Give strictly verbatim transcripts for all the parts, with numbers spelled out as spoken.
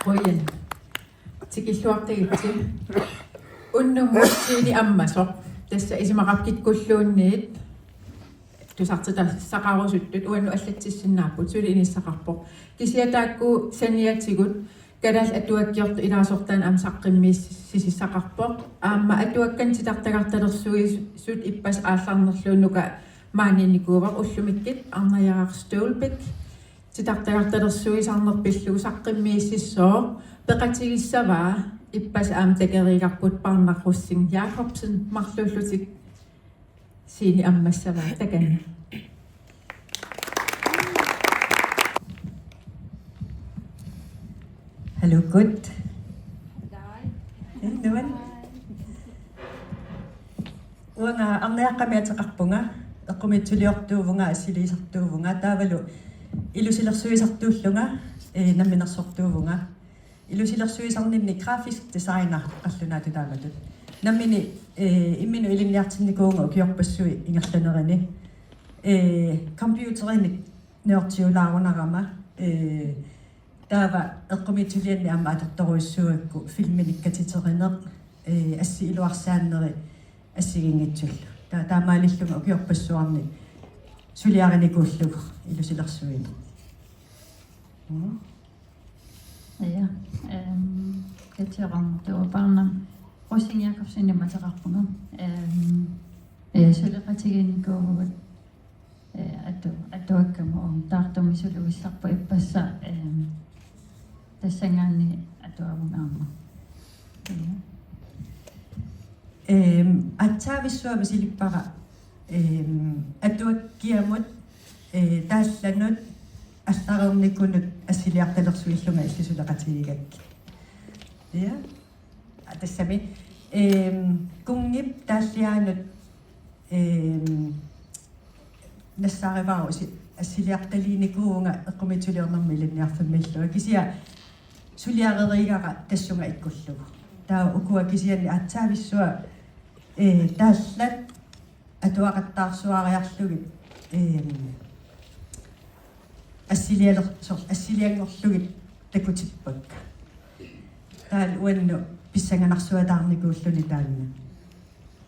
Qujan. Tikilluartagitsi. Unnummut Siini ammasoq. Tassa isumaqarpoq kikkulluunniit tusartitassaqarusuttut uannut allatsissinnaapput, suli inissaqarpoq. Kisianni taakku saniatigut kalaallit atuakkiortut ilaasortaat aamma saqqummiussisissaqarpoq. Aamma atuakkanik titartagartalersuisut ippassaq aallarnerluunnuka maaniinnikuuvoq, ullumikkut Arnajaraq Støvlbæk titartagartalersuisarneq pillugu saqqummiussissooq, peqatigissavaa ippassaq aamma takoriigarput Parnaq Rosing Jakobsen marluullutik Siini ammassavaa, takanna. Hallo, gut. Nuan. Uanga Arnajaqqamik ateqarpunga, eqqumiitsuliortuuvunga, assiliisartuuvunga, taavalu ilusilersuisartuullunga, ee, namminersortuuvunga. Ilusilersuisarninni grafisk designer qallunaatut taamatut. Nammineq, ee, imminut ilinniartinnikuuvunga ukiorpassuit ingerlanerini. Ee, computerinik neriortiulaarunarama, ee, taava eqqumiitsulianni aamma atortorujussuugakku filminik katiterineq, ee, assit iluarsaanneri assigiinngitsullu. Taa-, taamaalillunga ukiorpassuarni suliarinikuullugu ilusilersuineq. Mm. Ja, ehm, Katja Rong, det var bare når Rosing Jakobsen, jeg måtte rette på nu. Ehm, øh, suleqatigiinnikuuvugut, øh, atu-, atuakkamut, taartumik suli uissarput ippassaq, ehm, tassanngaanniit atuarunga aamma. Ja. Ehm, aatsaavissuaq misilippara, ehm, atuakkiamut, eh, taallanut, allareernikunut assiliartalersuillunga illit suleqatigigakkit. Ja. Aa, tassami, ehm, kunngip taalliaanut, ehm, nassaarivara usi-, assiliartaliinikuuvunga eqqumiitsuliornermut ilinniarfimmiillunga. Kisianni suliarereerigara tassunga ikkullugu. Taava ukua kisianni aatsaavissuaq, ee, taallat atuaqattaarsuariarlugit, ee, assilialer-, sor-, assilianngorlugit takutippakka. Taava uannut pissanganarsuataarnikuulluni taanna.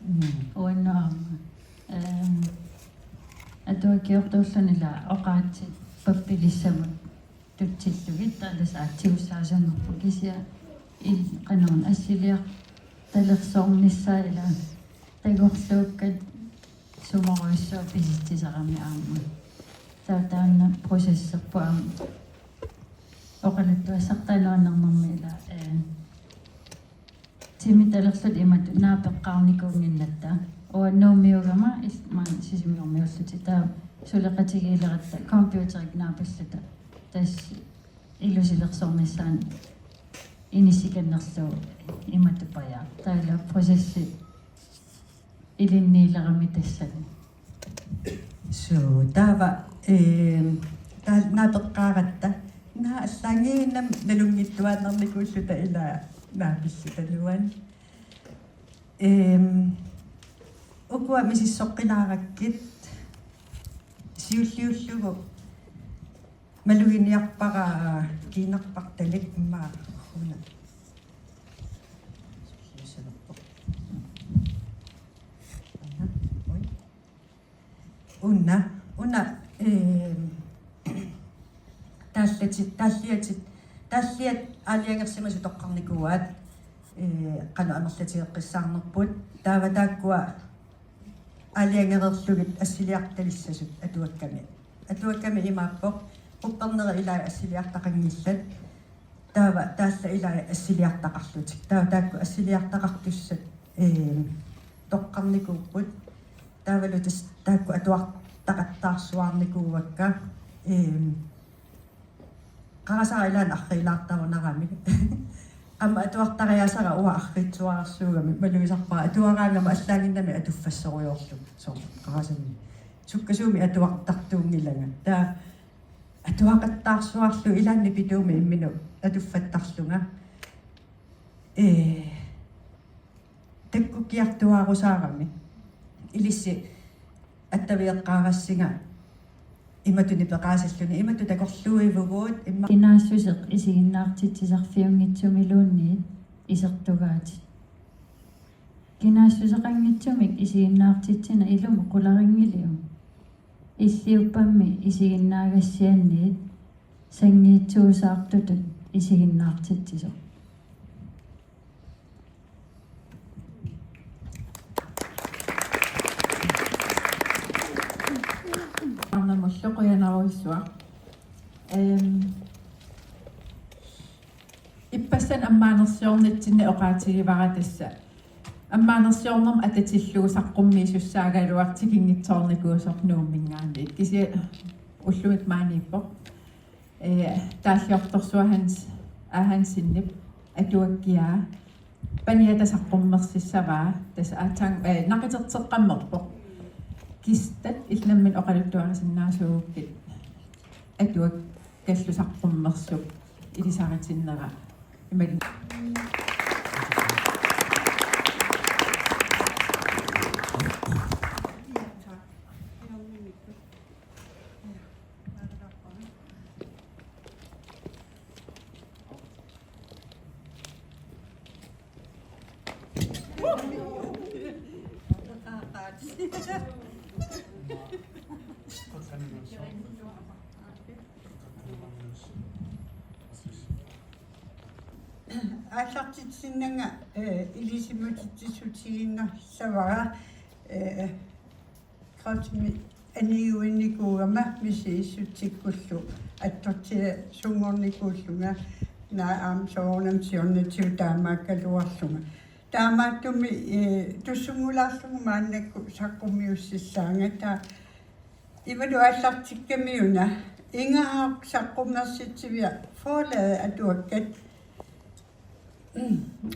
Mm. Uannut aamma. Ehm, atuakkiortuulluni ila oqaatsit pappilissamut tutsillugit, taava tassa aatsigussaasunngorput, kisianni il-, qanoq assiliartalersornissaa ila tagorluukkat sumorujussuaq pisitsisarami aamma. Taava taanna processerput aamma oqaluttuassartaa nuannernermi ila, eh, timitalerluta imatut naapeqqaarnikuunnginnatta. Uanga Nuummiugama il-, maani Sisimiormiullutik, taava suleqatigiileratta computerit naapilluta. Tassa ilusilersornissaanut inissikannerlugu imatut pajaaq. Taava ila processi ilinniilerami tassani. Suu, taava, ehm, taava naapeqqaaratta. Naa allaangiinnam nalunngilaannarnikuulluta ila naapilluta nuan. Ehm, ukua misissoqqilaarakkit siulliullugu maluginiarpara kiinarpartalik immaqa una. Una, una, ehm, taallatit, taalliatit, taalliat aalajangersimasut toqqarnikuuaat, ee, qanoq amerlatigeqqissaarnerput, taava taakkua aalajangereerlugit assiliartalissasut atuakkami. Atuakkami imaappoq, qupperneri ilai assiliartaqanngillat, taava taallat ilai assiliartaqarlutik. Taava taakku assiliartaqartussat, ee, toqqarnikuupput. Taavalu tassa taakku atuartaqattaarsuarnikuuakka, ee, qarasara ilaanni arriilaartarunarami. Aamma atuartariaasara uanga arriitsuararsuugami, malugisarpara atuaraangama allaannginnami atuffassorujoorlunga. Soorlu qarasami. Sukkasuumik atuartartuunngilanga. Taava atuaqattaarsuarlu ilaanni pituumi imminut atuffattarlunga. Ee, takkukkiartuaarusaarami. Ilissi attavigeqqaarassinga Imatut nipeqaasilluni, imatut takorluuivugut, imma- Kinaassuseq isiginnaartitsisarfiunngitsumiluunniit isertugaatit. Kinaassuseqanngitsumik isiginnaartitsineq ilumut qularinngilagut. Illiuppammi isiginnaagassianniit sanngiitsuusaartutut isiginnaartitsisoq. Arnamullu qujanarujussuaq. Ehm, ippassan ammaanersiornitsinni oqaatigivara tassa. Ammaanersiornermut atatillugu saqqummiisussaagaluaq tikinngitsoornikuusoq Nuumminngaanniit. Kisianni ullumi maaniippoq. Ee, taalliortorsuaq Hans A. Hansenip atuakkiaa paniata saqqummersissavaa tassa aatsaat, ee, naqiterteqqammerpoq. Kistat illit nammineq oqaluttuarisinnaasuugukkit atuakkallu saqqummersup ilisaritinnera imaluunniit. Aallartitsinnanga, eh, ilisimatitsissutigiinnassavara, eh, Kræftimi aniuinnikuugama misissutsikkulu attortiasunngornikuullunga, naak aamma soorunami siornatigut taamaakkaluarlunga. Taamaattumik, eh, tussunngulaarlugu maannakkut saqqummiussissaanga. Taava imalu aallartikkamiuna Inger Haug saqqummersitsiviat Forlaget Atuakkat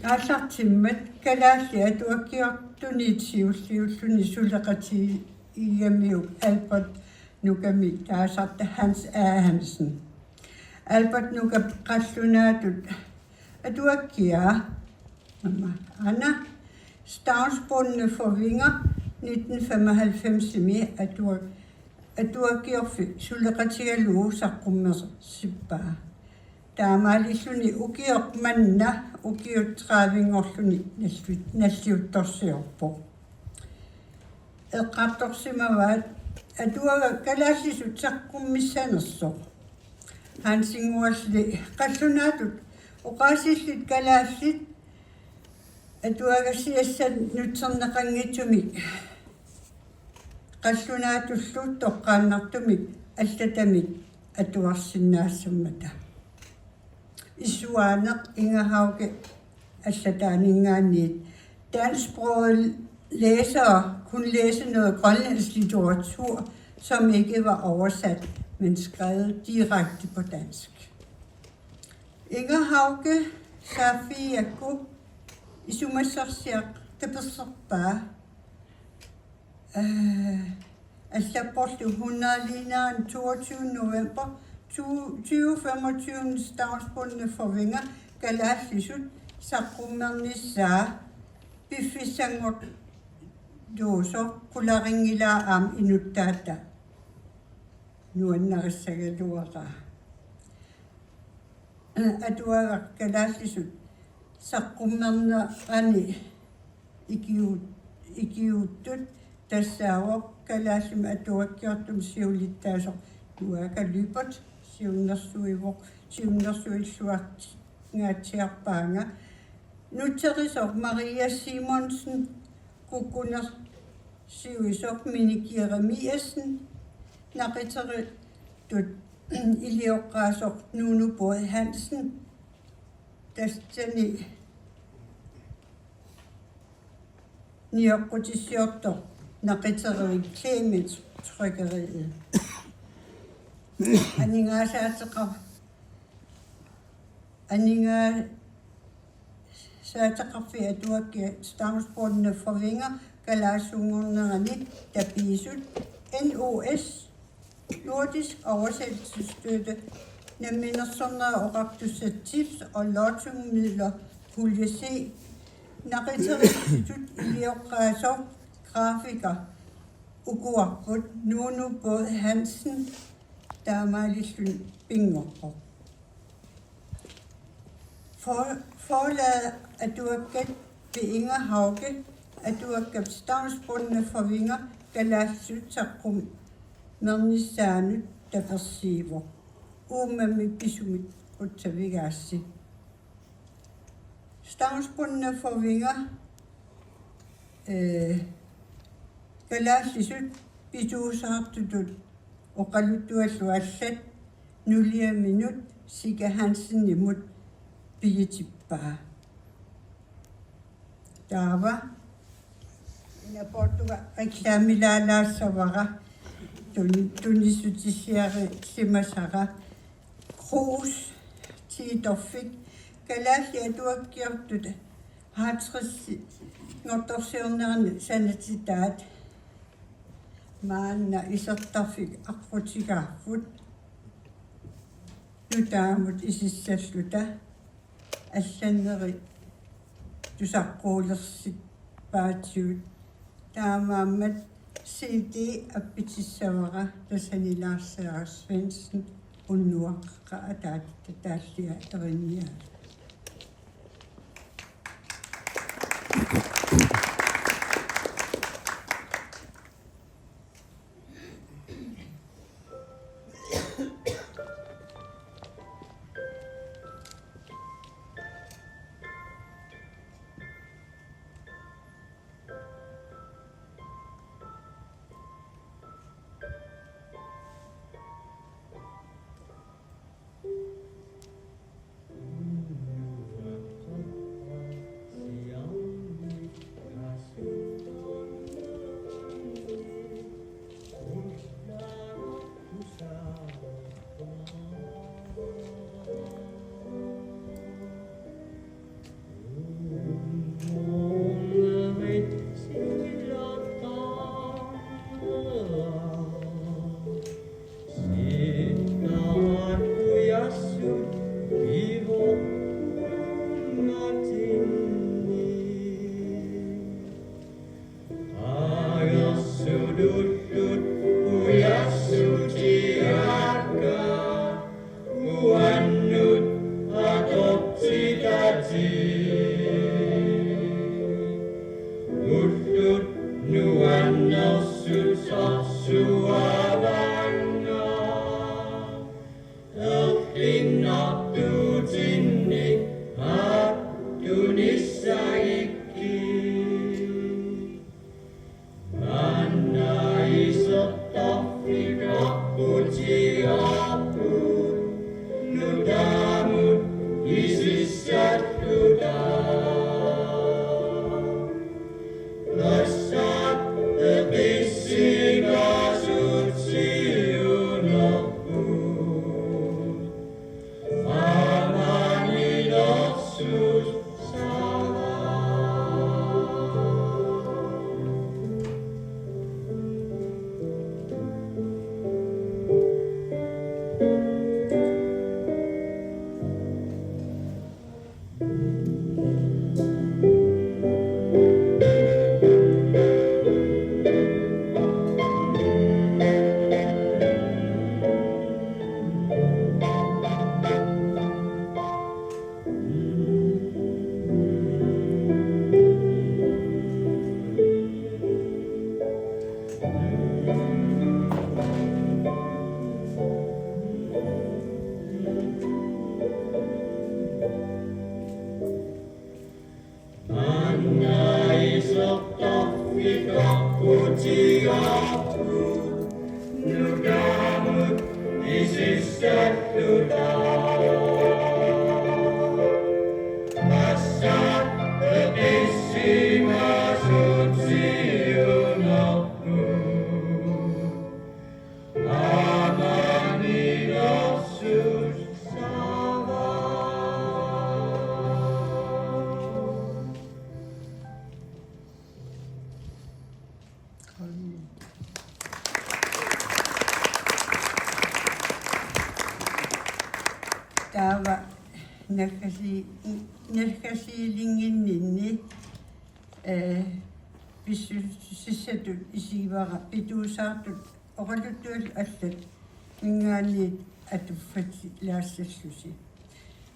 aallartimmat kalaallit atuakkiortunit siulliulluni suleqatigiigamiuk Albert Nukami taasarta Hans A. Hansen. Albert Nukap qallunaatut atuakkiaa, aamma aana, Stavnsbundne Forvinger nitten femoghalvfems-imi atuak-, atuakkiorfik suleqatigalugu saqqummersippaa. Taamaalilluni ukioq manna ukiut tredive-nngorluni nalli-, nalliuttorsiorpoq. Eqqartorsimavaat atuagaq kalaallisut saqqummissanersoq. Hansinngualli qallunaatut oqaasillit kalaallit atuagassiassanik nutserneqanngitsumik qallunaatullu toqqaannartumik allatamik atuarsinnaassammata. Issuaaneq Inger Hauge allataaninngaanniit: Dansksprogede læsere kunne læse noget grønlandsk litteratur, som ikke var oversat, men skrevet direkte på dansk. Inger Hauge, Saaffii Jaku, isumassarsiaq taperserpaa. Eh, allapporlu hundrede-liinera toogtyvende november to-, tyve femogtyve Stavnsbundne Forvinger kalaallisut saqqummernissaa piffissanngortuusoq qularinngilara aamma inuttaata nuannarissagaluaraa. Atuagaq kalaallisut saqqummernerani ikiu-, ikiuuttut tassaavoq kalaallimmi atuakkiortumik siulittaasoq Nuaka Lyberth siunnersuivoq, siunnersuilluartingaatsiarpaanga. Nutserisoq Maria Simonsen, kukkunersiuisoq Minik Jeremiassen, naqiteritut ilioqqaasoq Nuunu Baad Hansen, tassani nioqqutissiortoq naqiterivik Clemens Trykkeriet. Aningaasaateqar-, aningaasaateqarfiit atuakkiat Stavnsbundne Forvinger kalaallisunngornerani tapiisut N O S, Nordisk Oversættelsesstøtte, Namminersornerata Oqartussat Tips og Lottomidler, pulje C, naqiterisisutut ilioqqaasoq grafiker ukuarput Nuunu Baad Hansen, taamaalilluni pinngoqqoq. For-, forlaget atuakkat P. Inger Hauge atuakkap Stavnsbundne for vinger kalaallisut saqqummernissaanut tapersiivoq. Uummami pisumik qutsavigaassi. Stavnsbundne for vinger, eh, kalaallisut pituusaartutut oqaluttuallu allat nuliaminut Sika Hansenimut pigitippaa. Taava inaportuga reklamilaalaassavara tun-, tunissutissiarisimasara Kruse Tietoffik kalaallit atuakkiortut halvtredsinngortorsiornerani sanatitaat maanna isertarfik aqqutigaarput nutaamut isissalluta allanneri tusaqquulersippaatigut. Taamaammat C D appitissavara tassani Lars Sverre Svendsen unnuaqqat ataatitaallia erinniaa. Uannut atortitatit. Ullut nuannersut sarsuavaannga. Erlinnartuutinnik aattunissagikkit. Maanna isertarfik aqqutigaarput nutaamut isissalluta. Tassa eqissigaasut siunerput. Maanna isertarfik aqqutigaarput nutaamut isissalluta. Tassa eqissigaasut siunerput. Taava naggasi-, naggasiilinnginninni, eh, pissusissatut isigivara pituusaartut oqaluttuallu allat Ingaanniit atuffatilaassassusi.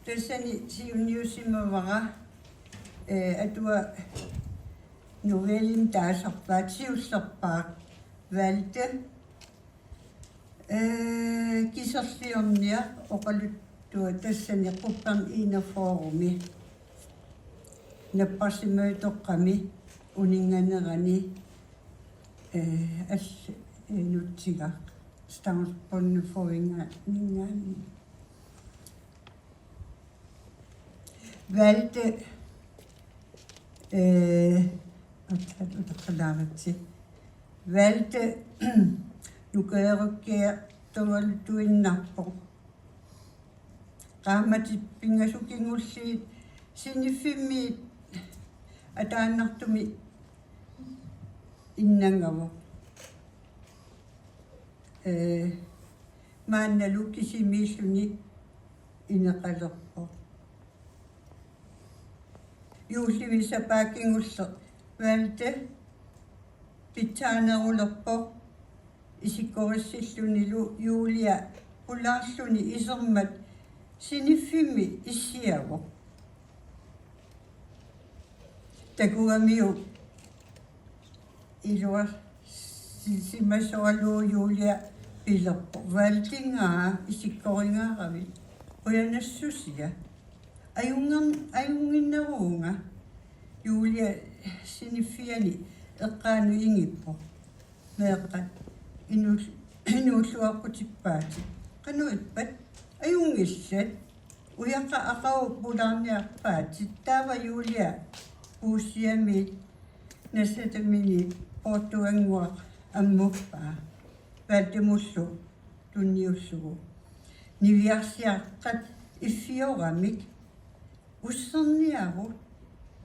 Tassani siunniussimavara, eh, atua novellimik taasarpaat, siullerpaaq Valde, eh, kiserliorniaq oqaluttuaq tassani Qupperneq enogfyrremi. Napparsimmavittoqqami uninnganerani, eh, al-, eh, nutsigaq Stavnsbundefogedingaanniit. Valde, eh, at-, at-, utaqqilaarutsi. Valde nukerukkiartualutuinnarpoq. Qaammatit pingasut kingulliit siniffimmiit ataannartumik innangavoq. Eh, maannalu kisimiilluni ineqalerpoq. Juullimi sapaat kingulleq Valde pitsaanerulerpoq isikkorissillunilu Julia pulaarluni isermat siniffimmi issiavoq. Takugamiuk iluar-, si-, simasoralugu Julia pilerpoq: Valdengaa, isikkorigaravit. Qujanassusia. Ajunngan-, ajunnginneruvunga. Julia siniffiani eqqaanut ingippoq. Meeqqat inuul-, inuulluaqqutippaatit. Qanoq ippat? Ajunngillat. Ujaqa aqagu pulaarniarpaatit. Taava Julia puussiamiit nassataminit poortugannguaq ammuppaa Valdemullu tunniullugu. Niviarsiaqqat iffioramik. Usserniaruk,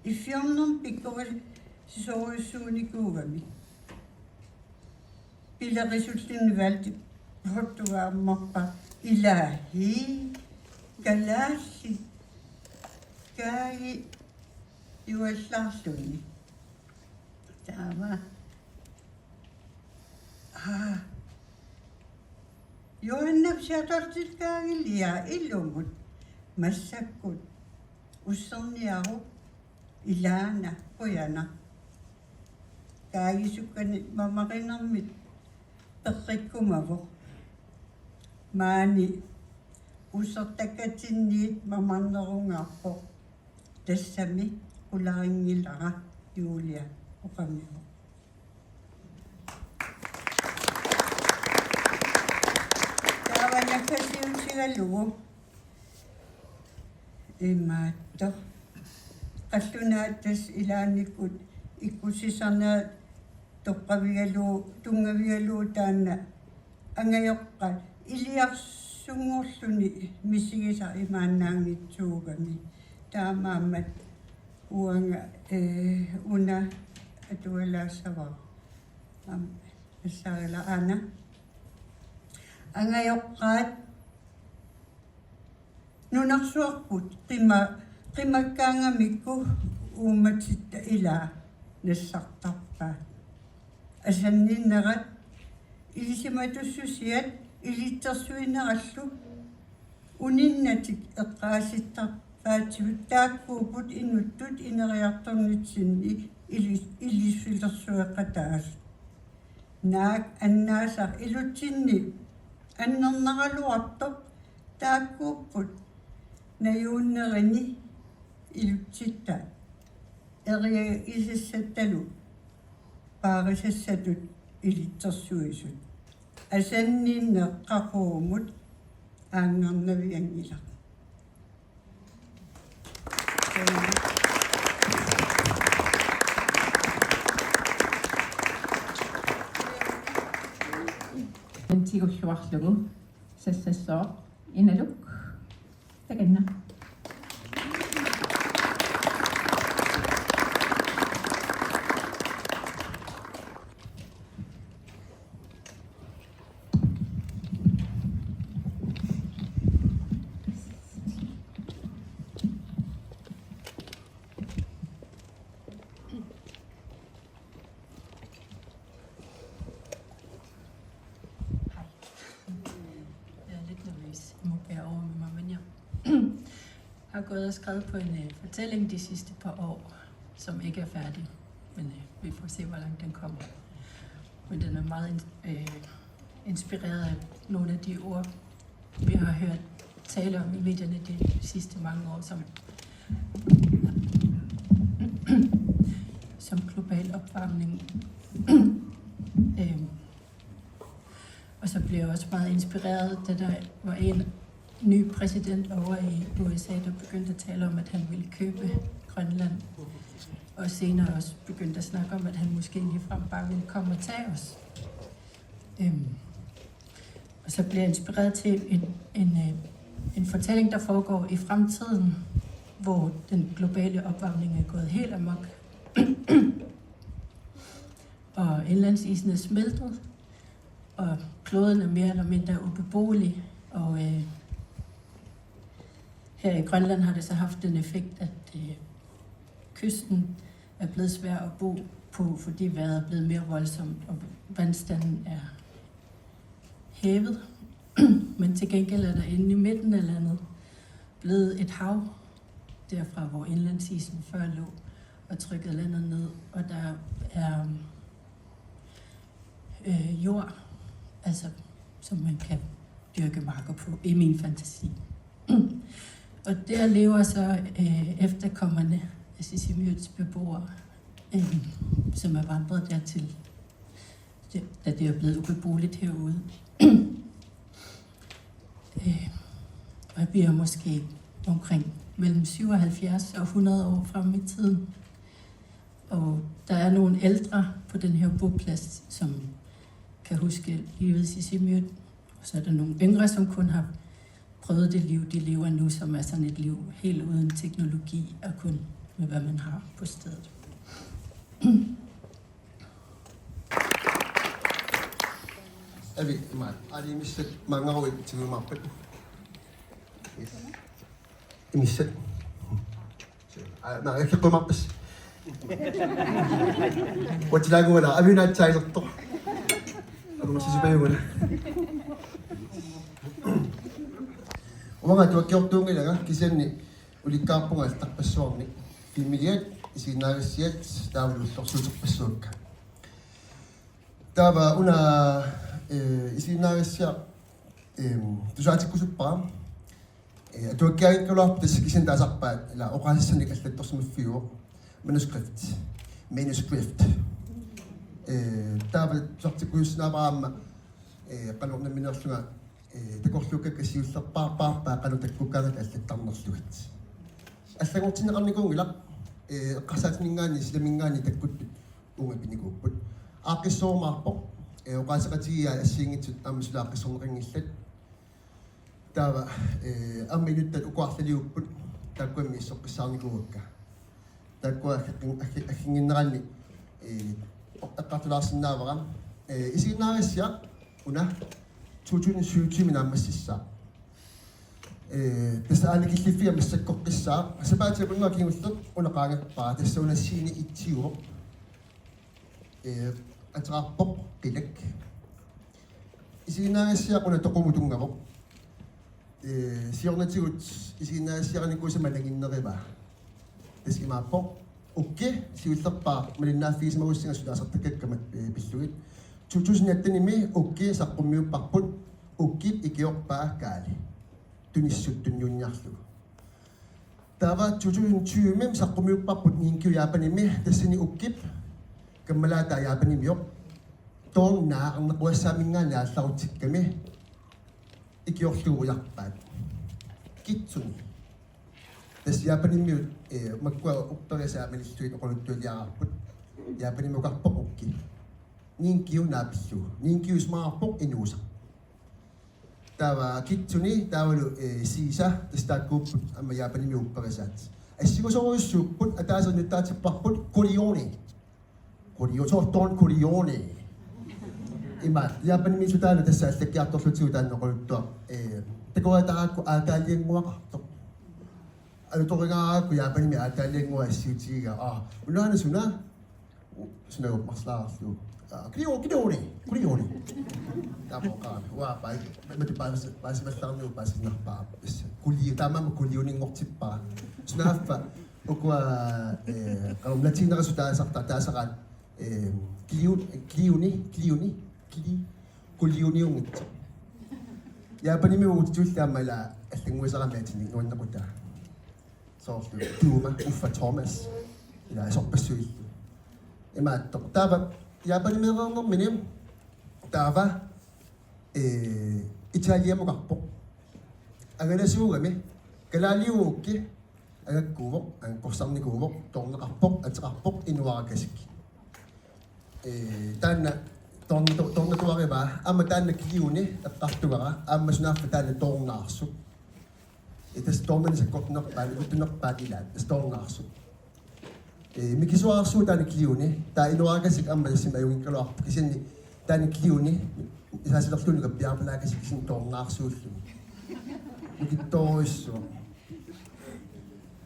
iffiornermik pikkorisorujussuunikuugamik. Pilerisulluni Valde poortugaammarpaa: Ilaahi, kalaallit Kaagi juallaarluni. Taava. Aa. Johanna Schattoltip Kaagiliaa ilumut massakkut usserniaruk. Ilaana, qujanaq. Kaagisukkanik mamarinermit perrikkumavoq. Maani ussertakkatinniit mamarnerungaarpoq. Tassami qularinngilara, Julia oqamivoq. Taava naggasiutigalugu imaattoq. Qallunaat tassa ilaannikkut ikkussisarnerat toqqavigalugu, tunngavigalugu taanna angajoqqaat iliarsunngorluni misigisaq imaannaanngitsuugami. Taamaammat uanga, eh, una atualaassavara. Aamma assarilaa aana. Angajoqqaat nunarsuarput qima-, qimakkaangamikku uummatitta ilaa nassartarpaat. Asanninnerat ilisimatussusiat ilitsersuinerallu uninnatik eqqaasittarpaativut taakkuupput inuttut ineriartornitsinni ili-, ilisilersueqataasut. Naak annaasaq ilutsinni annernaraluartoq taakkuupput najuunnerini ilutsitta eriagisassattalu paarisassatut ilitsersuisut. Asanninneq qaqugumut aanngarnavianngilaq. Tigulluarlugu Sassasooq Inaluk, takanna. har gået og skrevet på en øh, fortælling de sidste par år, som ikke er færdig. Men øh, vi får se, hvor langt den kommer. Men den er meget ins- øh, inspireret af nogle af de ord, vi har hørt tale om i medierne de sidste mange år, som, som global opvarmning. øhm, og så blev jeg også meget inspireret, da der var en ny præsident over i U S A, der begyndte at tale om, at han ville købe Grønland. Og senere også begyndte at snakke om, at han måske ligefrem bare ville komme og tage os. Øhm, og så bliver jeg inspireret til en, en, øh, en fortælling, der foregår i fremtiden, hvor den globale opvarmning er gået helt amok. Og indlandsisen er smeltet, og kloden er mere eller mindre ubeboelig. Og øh, her i Grønland har det så haft den effekt, at øh, kysten er blevet svær at bo på, fordi vejret er blevet mere voldsomt, og vandstanden er hævet. Men til gengæld er der inde i midten af landet blevet et hav, derfra hvor indlandsisen før lå og trykkede landet ned, og der er øh, jord, altså som man kan dyrke marker på i min fantasi. Og der lever så øh, efterkommerne af Sisimiuts beboere, øh, som er vandret dertil, da det er blevet ubeboeligt herude. øh, og vi er måske omkring mellem syvoghalvfjerds og hundrede år fremme i tiden. Og der er nogle ældre på den her boplads, som kan huske livet i Sisimiut. Og så er der nogle yngre, som kun har prøvet det liv, de lever nu, som er sådan et liv helt uden teknologi og kun med, hvad man har på stedet. Avi, ima, aali imissat maanngaruit tigumaarpat. Yes. Imissat. Aa, naa, ikkiqqumaarpas. Uatsilaaguala, aviuna atsailertoq. Alumassisipajuguna. Uanga atuakkiortuunngilanga, kisianni ulikkaarpunga aallarpassuarnik. Filmiliat, isiginnaagassiat, taavalu ullorsiuterpassuakka. Taava una, eh, isiginnaagassiaq, em, tusaatikkusuppara. Eh, atuakkiaanngikkaluarpoq tassa kisianni taasarpaat, ila oqaasissanik allattorsimaffiuvoq. Manuskript. Manuskript. Eh, taava tusartikkusussinnaavara aamma, eh, qanoq nammineerlunga, eh, takorluukkakka siullerpaarpaarpaat qanoq takkukkaangata allattarnerlugit. Allanngortinneqarnikuunngilaq, eh, eqqarsaatinninngaanniit silaminngaanniit takkuttut uunga pinnikuupput. Aaqqissuumaarpoq, eh, oqaaseqatigiiaat assigiinngitsut aamma suli aaqqissorneqanngillat. Taava, eh, aamma inuttat uku arlaliupput, taakkua misissoqqissaarnikuuakka. Taakkua aggi-, aggi-, agginnginneranni, eh, eqqartulaarsinnaavara. Eh, isiginnaagassiaq una to tusind syvogtyve naammassissaaq. Eh, tassa aana killiffiga massakkoqqissaaq. Sapaatip-akunnera kingulleq una qaangerpara, tassa una scene et-iuvoq. Eh, ateqarpoq Qilak. Isiginnaagassiaq una toqumut tunngavoq. Eh, siornatigut isiginnaagassiarinikuusama nanginnerivaa. Tassa imaappoq: Ukki siullerpaaq malinnaaffigisimagussinnga suli asartakkakka ma-, eh, pillugit. To tusind atten-imi Ukki saqqummiupparput, Ukkip ikiorpaa Kaali. Tunissut tunniunniarlugu. Taava to tusind tyve-mi saqqummiupparput Ninkyu Japanimi, tassani Ukkip kammalaataa Japanimioq. Toorna arnaqquassaaminngaanniit aallarutsikkami ikiorlugu ujarpaat. Kitsuni. Tassa Japanimiut, eh, makkua upperisaat malillugit oqaluttualiaraarput. Japanimiukarpoq Ukki. Ninkyu naapillugu. Ninkyu isumaqarpoq inuusaq. Taava Kitsuni, taavalu, eh, Siisa, tassa taakkuupput aamma Japanimi upperisaat. Assigusorujussuupput, ataaseq nuttaatipparput Corleone. Corleone, soorlu Don Corleone. Ima, Japanimiittoq taanna tassa allakkiartorlutigu taanna oqaluttuaq. Eh, takoriataaraakku aataaliannguaqartoq. Alutorigaaraakku Japanimi aataaliannguaq assiutigigaa. Aa, unaana suna? Sunaagummersilaarlugu. Aa, kiliu-, kiliuni, kiliuni. Taama oqarami. Uanga paasi-, matu paasi-, paasivallaarnigu paasinnarpara. Tassa. Kuliu-, taamaammat kuliuninngortippara. Sunaaffa, ukua, eh, qanormi latiinerisut taasarta-, taasaraat, eh, kiliu-, kiliuni, kiliuni, kili-, kuliuniunngitsoq. Japanimi uutituilli aamma ila allannguisarami atini nuannaqutaa. Soorlu Tuuma, uffa Thomas. Ila asorpassuillu. Imaattoq. Taava Japanimiinnarnermini. Taava, eh, Italiamukarpoq. Angalasuugami. Kalaaliuukki. Angakkuuvoq. Angakkorsarnikuuvoq. Toorneqarpoq. Ateqarpoq. Inuarakasik. Eh, taanna toorna-, toornatuarivaa. Aamma taanna kiliuni. Eqqartugara. Aamma sunaaffa taanna toornaarsuk. Ee, tassa toornani sakkortunerpaat, ikuttunerpaat ilaat, tassa toornaarsuk. Ee, mikisuararsuuvoq taanna kiliuni, taava inuarakasik aamma tassami ajunngikkaluarpoq, kisianni taanna kiliuni, isaasilerluunniit piaarpalaakasik kisianni toornaarsuulluni. Mikittoorujussuaq.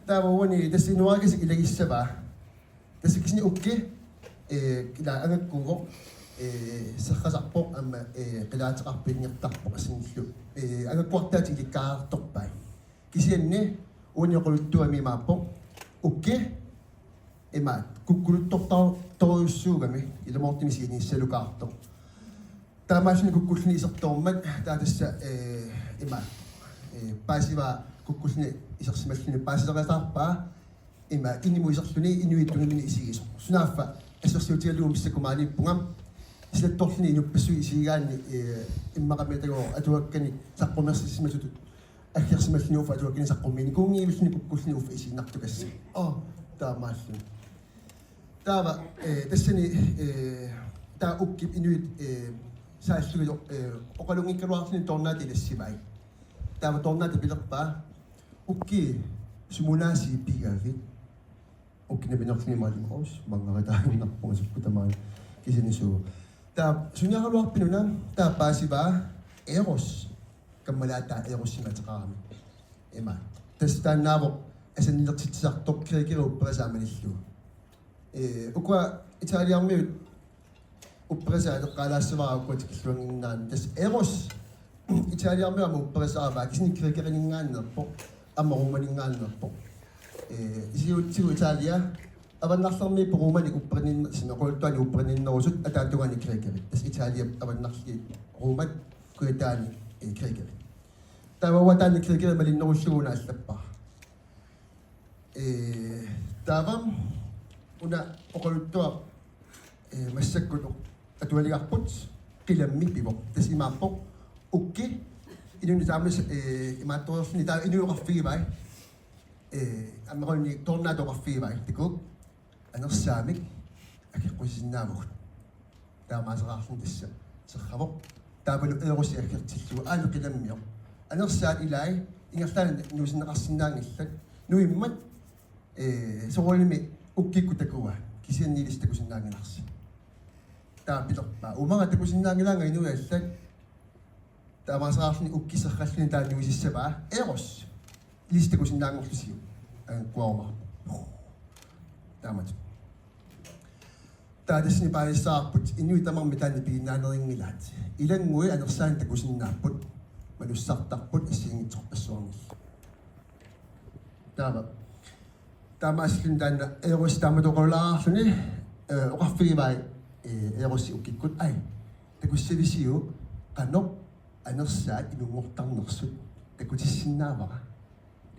Taava uani tassa inuarakasik ilagissavaa. Tassa kisianni ukki, eh, ila angakkuuvoq, eh, serrasarpoq aamma, eh, qilaateqarpoq ingertarpoq assinillu. Eh, angakkuartaat ilikkaartorpai. Kisianni uani oqaluttuami imaappoq. Ukki, imaat, kukkuluttortar-, torujussuugami, ilumoortumik sianissalukaartoq. Taamaalluni kukkulluni isertoormat, taava tassa, eh, imaat, eh, paasivaa kukkulluni isersimalluni paasileqataarpaa. Ima inimut iserluni inuit tungaanni isigisoq. Sunaaffa assersuutigalugu massakkut maaniippunga. Silattorluni inuppassuit isigigaanni, eh, immaqami atagooq atuakkani saqqumersisimasutut aggersimalluni uffa atuakkani saqqummiinikuunngivilluni kukkulluni uffa isiinnartukassi. Aa, taamaalluni. Taava, eh, tassani, eh, taava ukkip inuit, eh, saallugit, eh, oqalunngikkaluarluni toornaata ilassivai. Taava toornaata pilerpaa: Ukki, sumunaasiit pigavit? Ukki nammineerluni maalimaus, manngaritaaginnarpunga sukkut tamaani kisianni suu. Taava suniaraluarpit una, taava paasivaa Eros, kammalaataa Erosimik ateqarami. Ima. Tassa taannaavoq asannilertitsisartoq Gregori upperisaa malillugu. Ee, ukua Italiarmiut upperisaat eqqaalaassavara ukua tikilluannginnaanni. Tassa Eros Italiarmiut aamma upperisaavaa, kisianni Gregoriningaanneerpoq, aamma Romaninngaanneerpoq. Ee, isigiutsigu Italia, avannarlermiippoq Romanik upperininner-, sinakooltuani upperininnerusut, ataatungaani Gregori. Tassa Italiap avannarliit Romat, kujataani, ee, Gregori. Taava uanga taanna Gregori malinnerullugu una allappara. Ee, taava una oqaluttuaq, ee, massakkut atualigarput qilammi pivoq. Tassa imaappoq ukki inunnut taama, ee, imaattoreerluni taava inuit oqarfigivai. Ee, aammaqqaarluni toornaata oqarfigivai. Takuuk, anersaamik akeqqusisinnaavagut. Taamaaseraarluni tassa serravoq. Taavalu Erosi aggertillugu aana qilammioq. Anersaat ilai ingerlaannaq nuisinneqarsinnaanngillat. Nuimmat, ee, soorunami ukkikkut takuai. Kisianni ilissi takusinnaanngilarsi. Taava pilerpaa: Uummaga takusinnaanngilaannga inuit allat. Taamaaseraarluni ukki serralluni taanna nuisissavaa. Eros. Ilissi takusinnaanngorlusiuk. Angakkuarumaarpoq. Taamatut. Taava tassani paasissavarput inuit tamarmik taanna piginnaanerinngilaat. Ilannguit anersaanik takusinnaapput. Malussartarput assigiinngitsorpassuarnillu. Taava. Taamaasilluni taanna Erosi taamatut oqalulaarluni, ee, oqarfigivai, ee, Erosi ukkikkut: Ai, takussavisiuk qanoq anersaat inunngortarnersut? Takutissinnaavara.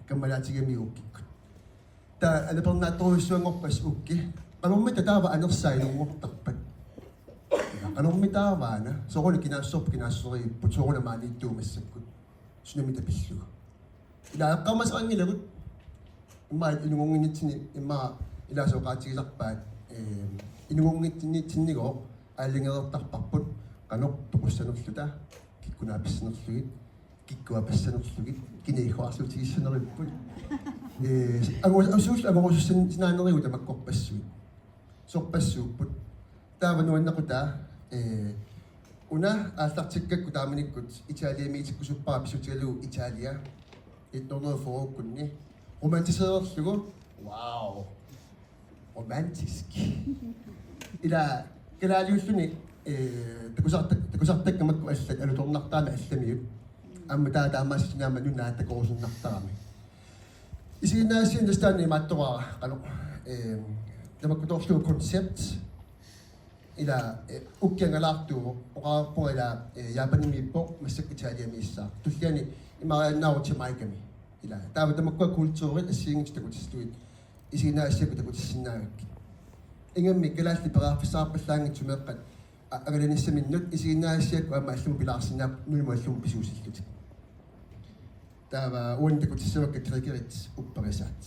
Kammalaatigamigit ukkikkut. Taava anapernaattorujussuanngorpassi ukki: Qanormita taava anersaat inunngortarpat? Qanormita taava aana? Sooruna kinaassuserput kinaassuserivipput, sooruna maaniittugut massakkut. Sunamita pillugu. Ila eqqaamasaqanngilagut. Immaqa inunngorninnitsinni, immaqa ilaasa oqaatigisarpaat, ee, inunngorninnitsinni-, -tsinnigooq aalajangereertarparput qanoq toqussanerluta, kikkut naapassanerlugit, kikkut apassanerlugit, kina igguarluutigissaneripput. Ee, angu-, asuullu angorusussan-, -sinnaanerigut tamakkorpassuit. Sorpassuupput. Taava nuannaqutaa, ee, una aallartikkakku taamanikkut Italiamiitikkusupparput pissutigalugu Italia. Et hundrede fyrrekkunni. Romantiseerlugu. Wow. Romantisk. Ila Kalaaliulluni, eh, takusartak-, takusartakka makku allat alutornartarami allamiut. Aamma taava taamaasillutik aamma nunat takorusunnartarami. Isiginnaassiinnaq tassa taanna imaattoraara qanoq, eh, tamakkutoorlugu koncept. Ila, eh, ukkiangalaartuuvoq, oqarpunga ila, eh, Japanimiippoq, massakkut Italiamiissaaq. Tulliani imariaannaavoq Jamaicami. Ila, taava tamakkua kulturit assigiinngitsut takutillugit isiginnaassiakkut takutissinnaagakkit. Ingammik kalaallit periarfissaqarpallaanngitsut meeqqat, a-, angalanissaminnut isiginnaassiakkut aamma allamut pilaarsinnaapput nulimut allamut pisuusillutik. Taava uani takutissavakka Gregoriit upperisaat.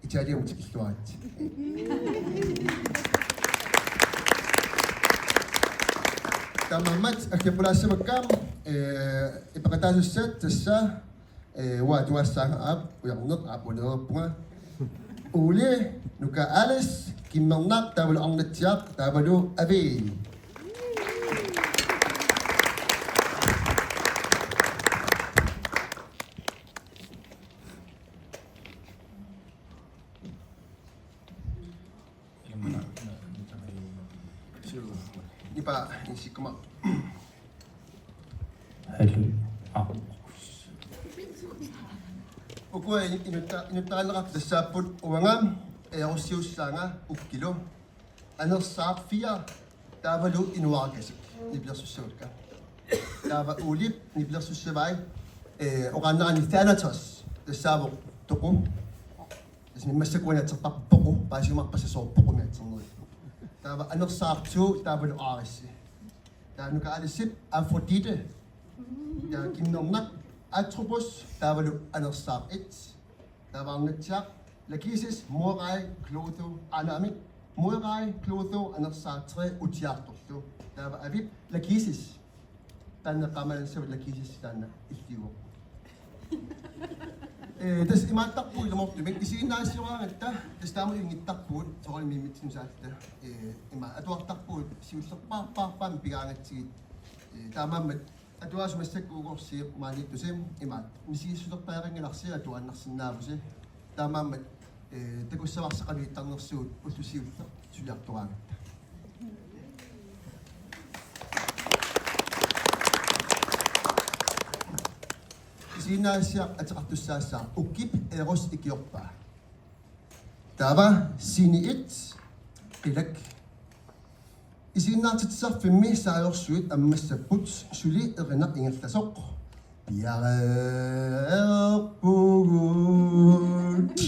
Italiamut tikilluaritsi. Taamaammat aggiarpalaassavakka, eh, ipeqataasussat tassa, eh, uanga atuassaanga aap, ujarneq aap uaneerpunga. Ole, Nuka Alice, Kimmernaq, taavalu Arnatsiaq, taavalu Avi. Nipa, insikkuma. Hello. Ah. Ukua inutta-, inuttarineqartut tassaapput uanga, eh, Erossiussaanga Ukkilu. Anersaaq fire, taavalu Inuarakasik nipilersussavakka. Taava Olip nipilersussavai, eh, oqaannarani Thanatos, tassaavoq toqu. Tassa massakkut uani atserparput Poqu, paasiumaarpassaaq soorlu Poqumik atsernerit. Taava Anersaaq to, taavalu Arissi. Taava Nuka Alicep Aphrodite. Taava Kimmernaq Atropos, taavalu Anersaaq et. Taava Arnatsiaq Lachesis, Muarai, Clotho, anaami, Muarai, Clotho, Anersaaq tre, Utiartorlu. Taava Avip Lachesis. Taanna qaamalanissavut Lachesis taanna illiuvoq. Eh, tassa imaattarpugut ilumoortumik isiginnaassioraangatta, tassa taama inngittarpugut, soorlu immitsinnut saalluta. Eh, ima atuartarpugut siullerpaarpaarpaamik pigaangatsigit. Eh, taamaammat atuasut massakkut ukorsiit maaniittusi imaat. Misigissusertariaqanngilarsi atuaannarsinnaavusi. Taamaammat, eh, takussavarsi qanoq ittarnersugut ulloq siulleq suliartoraangatta. Isiginnaassiaq ateqartussaassaaq Ukkip Eros ikiorpaa. Taava scene et, qilak. Isiginnaartitsisarfimmi saajorsuit ammassapput suli erinaq ingerlasoq. Piareerpugut.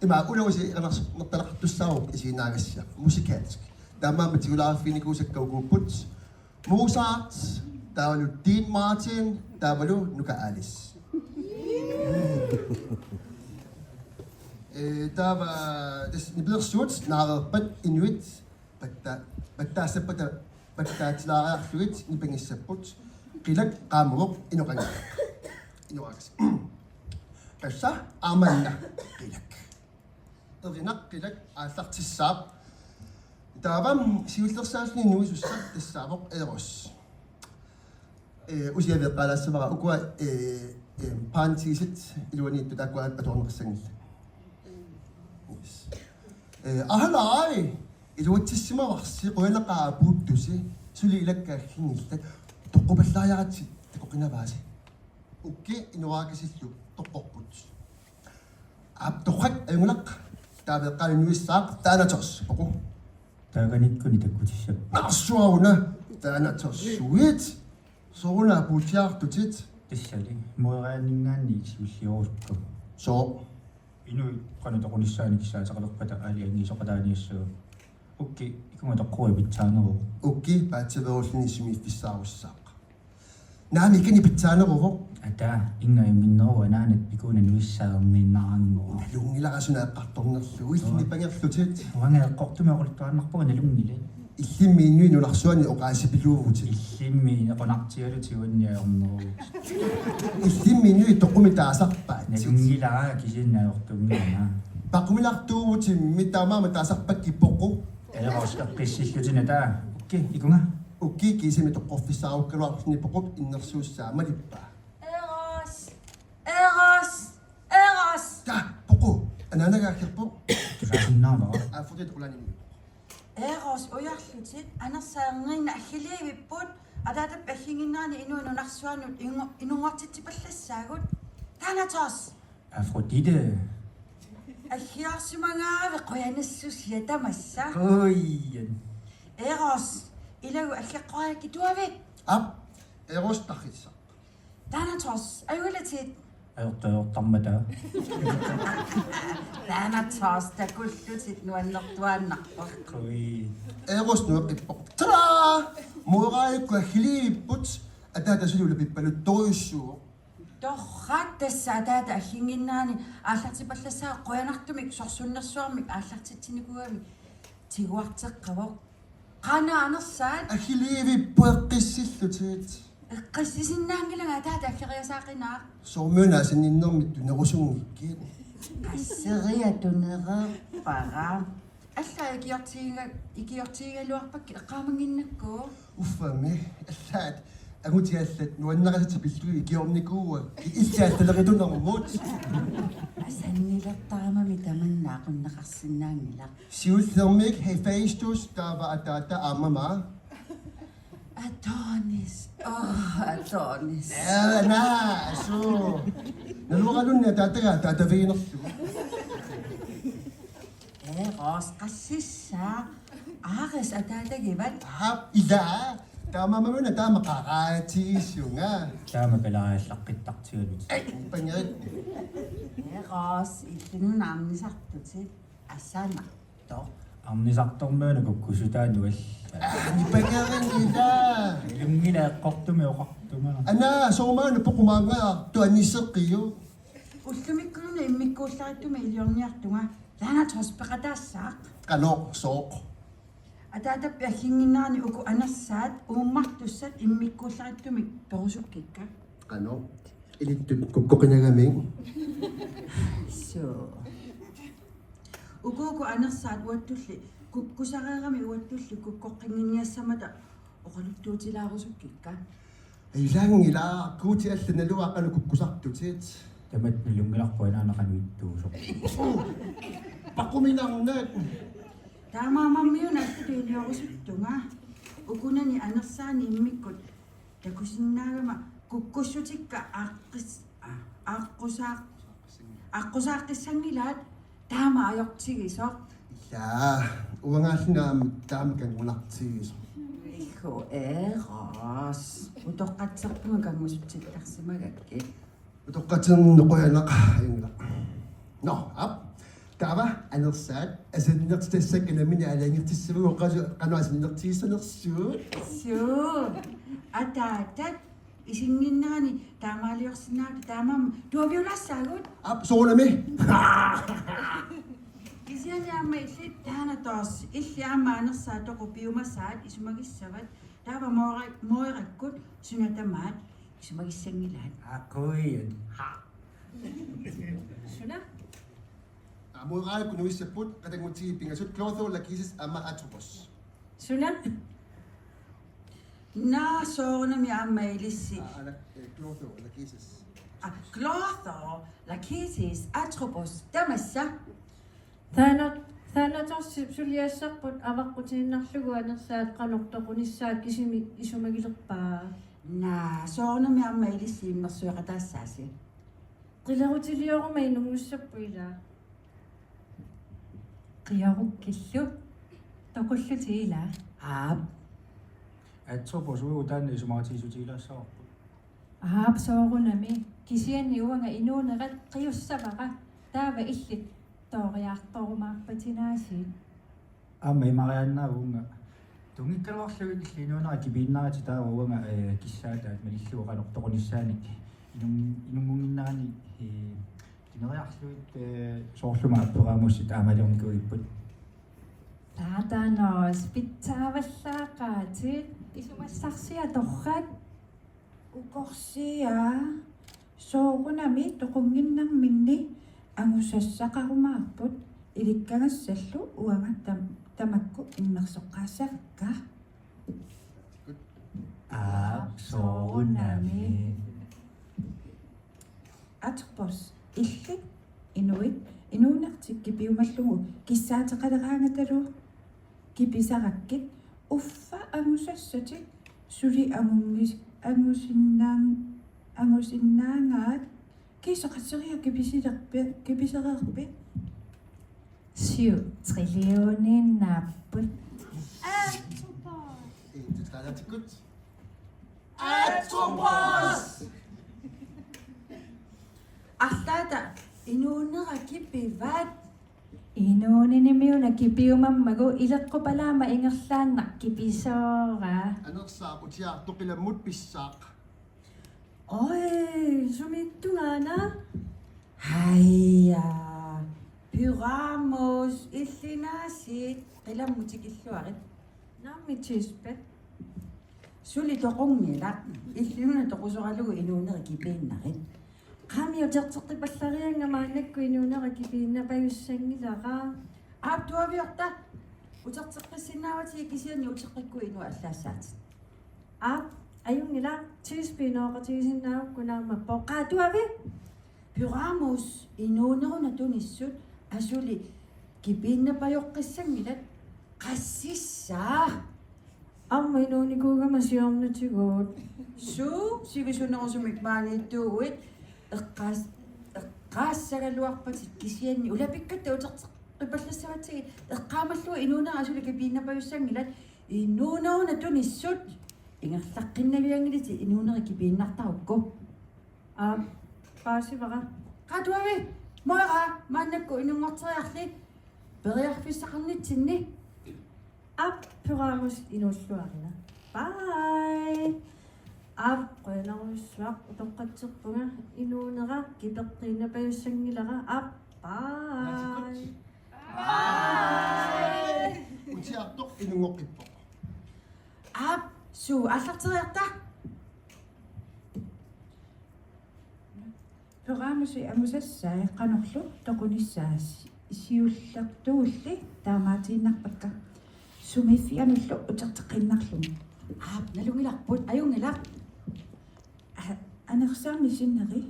Ima unaasi erinarsorneqartussaavoq isiginnaagassiaq. Musikalsk. Taamaammat tigulaarfiginikuusakka ukuupput. Mozart, taavalu Dean Martin, taavalu Nuka Alice. Eh, taava tassa nipilersuut naareerpat inuit patta-, pattaassappata pattaatilaariarlugit nipangissapput. Qilak qaamavoq inoqanngilaq. Inoqakas. Tassa aamanna qilak. Erinaq qilak aallartissaaq. Taava siullersaalluni nuisussaq tassaavoq Eros. Eh, usiaveeqqaalaassavara ukua, eh, eh, paantiisit iluaniittut taakkua atuarneqassanngillat. Yes. Eh, ahalai, iluatsissimavarsi, qujanaqaaq apuuttusi, suli ilakka agginngillat, toqqupallaariaratsi takoqinavaasi. Ukki Inuarakasillu toqqorput. Aap, torrak, ajunngilaq. Taava eqqaani nuissaaq Thanatos, Poqu. Taakanikkuni takkutissappat. Narsuaruna Thanatos suit. Sooruna apuutiartutit. Tassali. Mueraanninngaanniit siulliorusukku. Soo. Inuit qanoq toqunissaannik kissaateqalerpata aali angisoqataaniassagut. Ukki, ikunga toqquit pitsaaneruvoq. Ukki, paatsiveerulluni sumiiffissaarussaaq. Naamik ikani pitsaaneruvoq. Ata, inga ajunngitsoq anaanat pikuuna nuissaarniinnarannguaq. Nalunngilara suna eqqartornerlugu, illit nipangerlutit. Uanga eqqortumik oqaluttuaannarpunga nalunngilat. Illimmi inuit nunarsuanni oqaasipiluuvutit. Illimmi inequnartigalutit uanni ajorneruvutit. Illimmi inuit toqumik taasarpaat. Nalunngilara kisianni ajortunngilanga. Paquminartuuvutimmi taamaammat taasarpakkit Poqu. Eros eqqissillutit ata. Ukki, ikunga. Ukki kiisami toqqorfissaarukkaluarluni Poqup innersuussaa malippaa. Eros! Eros! Eros! Ta, Poqu, anaanaga aggerpoq. Tusaasinnaavara. Aphrodite qulaanimi. Eros ujarlutit, anersaat erniinnaq aggiliivipput, ataatap agginnginnerani inuit nunarsuarnut ingu-, inunngortitsipallassaagut. Thanatos! Afrodite. Aggiorsimagaavi, qujanassusia tamassa. Qujan. Eros, ilagut aggeqqorakkit, tuavit? Aap, Eros tarrissaq. Thanatos, ajugalutit? Ajorta ajortarmata. Thanatos, takullutit, nuannertuaannarpoq. Qujan. Eros nueqqippoq. Tada! Mooraajukkut aggiliivipput, ataata suli ulapippaluttorujussuuvoq. Torrak, tassa ataata agginnginnerani aallartipallassaagut, qujanartumik sorsunnersuarmik aallartitsinikuugami tiguarteqqavoq. Qanoq anersaat? Aggiliivipput, eqqissillutit. Eqqissisinnaanngilanga, ataata aggeriasaaqinaaq. Soormiuna asanninnermik tunerusunngikkit? Qasseriarlunga tunereerpara. Allaat ikiortigiga-, ikiortigigaluarpakkit eqqaamannginnakku. Uffami, allaat angutigallat nuannarisatik pillugit ikiornikuuakka, illit allaleqitunermut. Asannilertaramami tamanna aqunneqarsinnaanngilaq. Siullermik Hephaestus, taava ataata aamma maa? Adonis. Oh, Adonis. Aa, naa, suu. Naluaralunni ataataga ataataviginerlugu. Eros, qassissaaq? Ares ataatagivat? Aap, ilaa. Taamaammat una taama qaraatigisunga. Taama kalaallaqqittartigalutit. Pangerit. Eros, illit una arnisartutit asanartoq. Arnisartormiuna kukkussutaanut alla. Nipangerin ilaa. Ilunngila eqqortumik oqartunga. Anaa, sooq maanna poqumaanngaartoq, aniseqqiu. Ullumikkuluna immikkuullarittumik iliorniartunga. Thanatos, peqataassaaq? Qanoq, sooq? Ataatap agginnginnerani uku anersaat uummartussat immikkuullarittumik perusukkikka. Qanoq? Ilittut kukkoqinagami. Suu. Uku uku anersaat uattulli kukkusareerami uattulli kukkoqqinnginniassammata oqaluttuutilaarusukkikka. Ilaanngilaq, Guuti alla naluara qanoq kukkusartutit. Tamatta nalunngilarput anaana qanoq ittuusoq. Paquminarnak. Taamaammat una allatut iliorusuttunga. Ukunani anersaanni immikkut takusinnaagama kukkussutikka aaqqis-, aa, aaqqusaaq-, aaqqusaaqqissanngilaat, taama ajortigisoq. Ilaa, uangaalluni aamma taama kanngunartigisoq. Ihu, Eros. Utoqqatserpunga kanngusutsittarsimagakkit. Utoqqatserneq qujanaq, ajunngilaq. Nå, aap. Taava anersaat asannertitassakka nammineq aalajangertissavagut, qanoq asannertigissanersut. Suu. Ataatat isinnginnerani taamaaliorsinnaavutit, taamaammat tuaviulaassaagut. Aap, soorunami. Kisianni aamma illit Thanatos, illit aamma anersaat toqu piumasaat isumagissavat, taava Moira-, Moirakkut suna tamaat isumagissanngilaat. Aa, qujan. Suna? Aa, Moiraakkut nuissapput qatanngutigiit pingasut: Clotho, Lachesis aamma Atropos. Suna? Naa, soorunami aamma ilissi. Aa, ala, eh, Clotho, Lachesis. Aa, Clotho, Lachesis, Atropos, tamassa. Thana-, Thanatos suliassarput avaqqutiinnarlugu anersaat qanoq toqunissaa kisimi isumagilerpaa. Naa, soorunami aamma ilissi immersueqataassaasi. Qilerutilioruma inunngussappu ilaa. Qiarukkillu. Toqullutit ilaa. Aap. Atropos, uagut taanna isumaqatigiissutigilaassavarput. Aap, soorunami. Kisianni uanga inuunerat qiussavara. Taava illit tooriartorumaarpatit aasiit. Aamma imariaannaavunga. Tunngikkaluarlugit illit inuunerat kipiinnaratik, taava uanga, eh, kissaataat malillugu qanoq toqunissaanik inun-, inunngunnginnerani, eh, tineriarlugit, eh, soorlumi aapperaamussit aamaliornikuugipput. Thanatos, pitsaavallaaqaatit, isumassarsiaq torrak. Ukorsiaa, soorunami toqunnginnerminni angusassaqarumaarput, ilikkagassallu uanga tam-, tamakku immersoqqaassavakka. Aap, soorunami. Atropos, illit inuit inuunertik kipiumallugu kissaateqaleraangatalu. kipisarakkit, uffa angusassatit suli angunngis-, angusinnaan-, angusinnaangaat, kiisa qasseria kipisilerpi-, kipisereerpit? Syv trillioninaapput. Aa, super. Intetkalatikkut. Atropos! Arlaata inuunera kipivat. Inuuninimiuna kipiumammagu ileqqupalaama ingerlaannaq kipisoora. Anersaaq, utiaartoq qilammut pissaaq. Oj, sumiittungaana? Haja. Pyramus, illinaasit, qilammut tikilluarit. Naamik tispat. Suli toqunngilaq. Illit una toqusoralugu inuunera kipiinnarit. Qaami uterteqqipallariarama maannakkut inuunera kipiinnapajussanngilara. Aap, tuaviorta. Uterteqqissinnaavatit kisianni uteqqikkukku inuit allaassaatit. Aap, ajunngilaq, tispat inooqatigisinnaagukku naammapput. Qaa, tuavi? Pyramus, inuuneruna tunissut, asuli kipiinnapajoqqissanngilat, qassissaa. Aamma inuunikuugama siornatigut. Suu, sivisunerusumik maaniittuuguit, eqqaas-, eqqaassagaluarpatit kisianni ulapikkatta uterteqqipallassavatsigit, eqqaamallugu inuunera asuli kipiinnapajussanngilat, inuuneruna tunissut, ingerlaqqinnavianngilasi inuunera kipiinnartarukku. Aap, paasivara. Qaa, tuavi, moera, maannakkut inunngorteriarli, periarfissaqarnitsinni. Aap, Pyramus inuulluarina. Bye. Aap, qujanarujussuaq, utoqqatserpunga, inuunera kipeqqiinnapajussanngilaq. Aap, bye. Bye. Utiaartoq inunngoqqippoq. Aap, suu, aallarteriarta. Pyramusi angusassai qanorlu toqunissaa si-, siullertulli taamaatiinnarpakka. Sumiiffianullu uterteqqiinnarlugu. Aap, nalunngilarput, ajunngilaq. A-, anersaammi sinneri.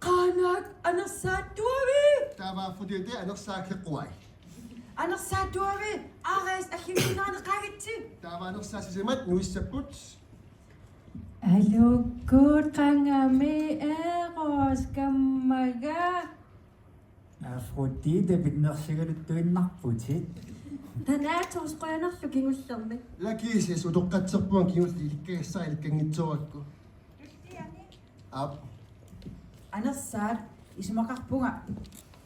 Qaanaak anersaat tuavi? Taava fordi det anersaaq qeqquai. Anersaat tuavi? Ares alliminnaani qaagitsi. Taava anersaat sisamat nuissapput. Aluukkut qangami Eros kammaga. Afrodite pinnersigaluttuinnarputit. Thanatos qujanarlu kingullermik. Lakisis utoqqatserpunga kingulliit ilikkagassara ilikkanngitsoorakku. Aap. Anersaat isumaqarpunga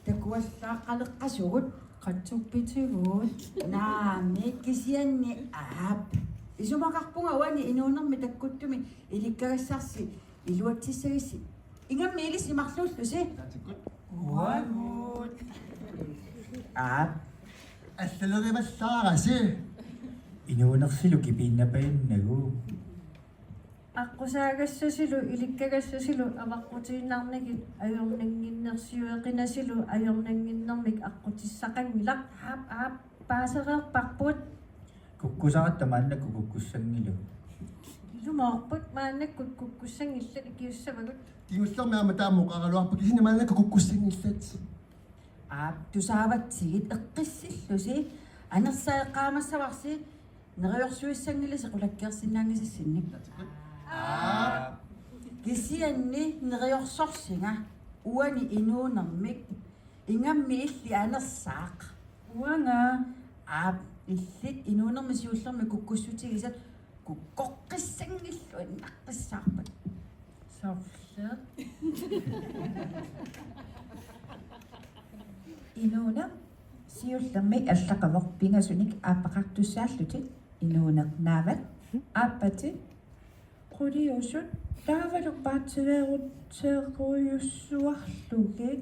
takuallaaqqaleqqasugut. Qatsuppitigut. Naamik kisianni aap. Isumaqarpunga uani inuunermi takkuttumi ilikkagassarsi iluatsissagissi. Ingammik ilissi marluullusi. Taatikkut. Uagut. Aap. Allalerivallaarasi. Inuunersilu kipiinnapajunnagu. Aqqusaagassasilu, ilikkagassasilu avaqqutiinnarnagit ajornannginnersiueqinasilu ajornannginnermik aqqutissaqanngilaq. Aap, aap, paasereerparput. Kukkusaratta maannakkut kukkussanngilagut. Ilumoorput maannakkut kukkussanngillat ikiussavagut. Kingullermi aamma taama oqaraluarput kisianni maannakkut kukkussanngillat. Aap, tusaavatsigit eqqissillusi, anersaat eqqaamassavarsi, neriorsuissanngilasi qulakkeersinnaanngisassinnik. Aap. Kisianni neriorsorsinga uani inuunermik, ingammik illit anersaaq. Uanga. Aap, illit inuunermi siullermi kukkussutigisat kukkoqqissanngilluinnaqqissaarpat. Sorleq. Inuuneq siullermik allaqavoq pingasunik aappaqartussaallutit. Inuuneq naavat, aappatit quliusut taavalu paatsiveerutseerujussuarlugit.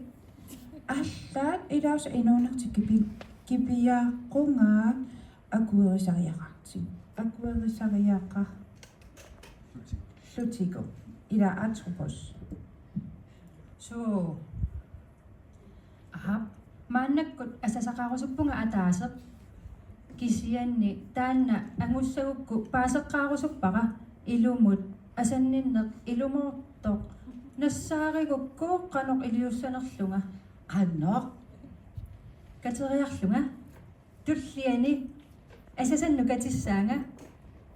Allaat ilaasa inuunertik kipi-, kipiaaqqugaat akuerisariaqartik. Akuerisariaqarlutigu. Ila Atropos. Suu. Aap, maannakkut asasaqarusuppunga ataaseq. Kisianni taanna angussagukku paaseqqaarusuppara ilumut asanninneq ilumoortoq. Nassaarigukku qanoq iliussanerlunga. Qanoq? Kateriarlunga. Tulliani asasannut katissaanga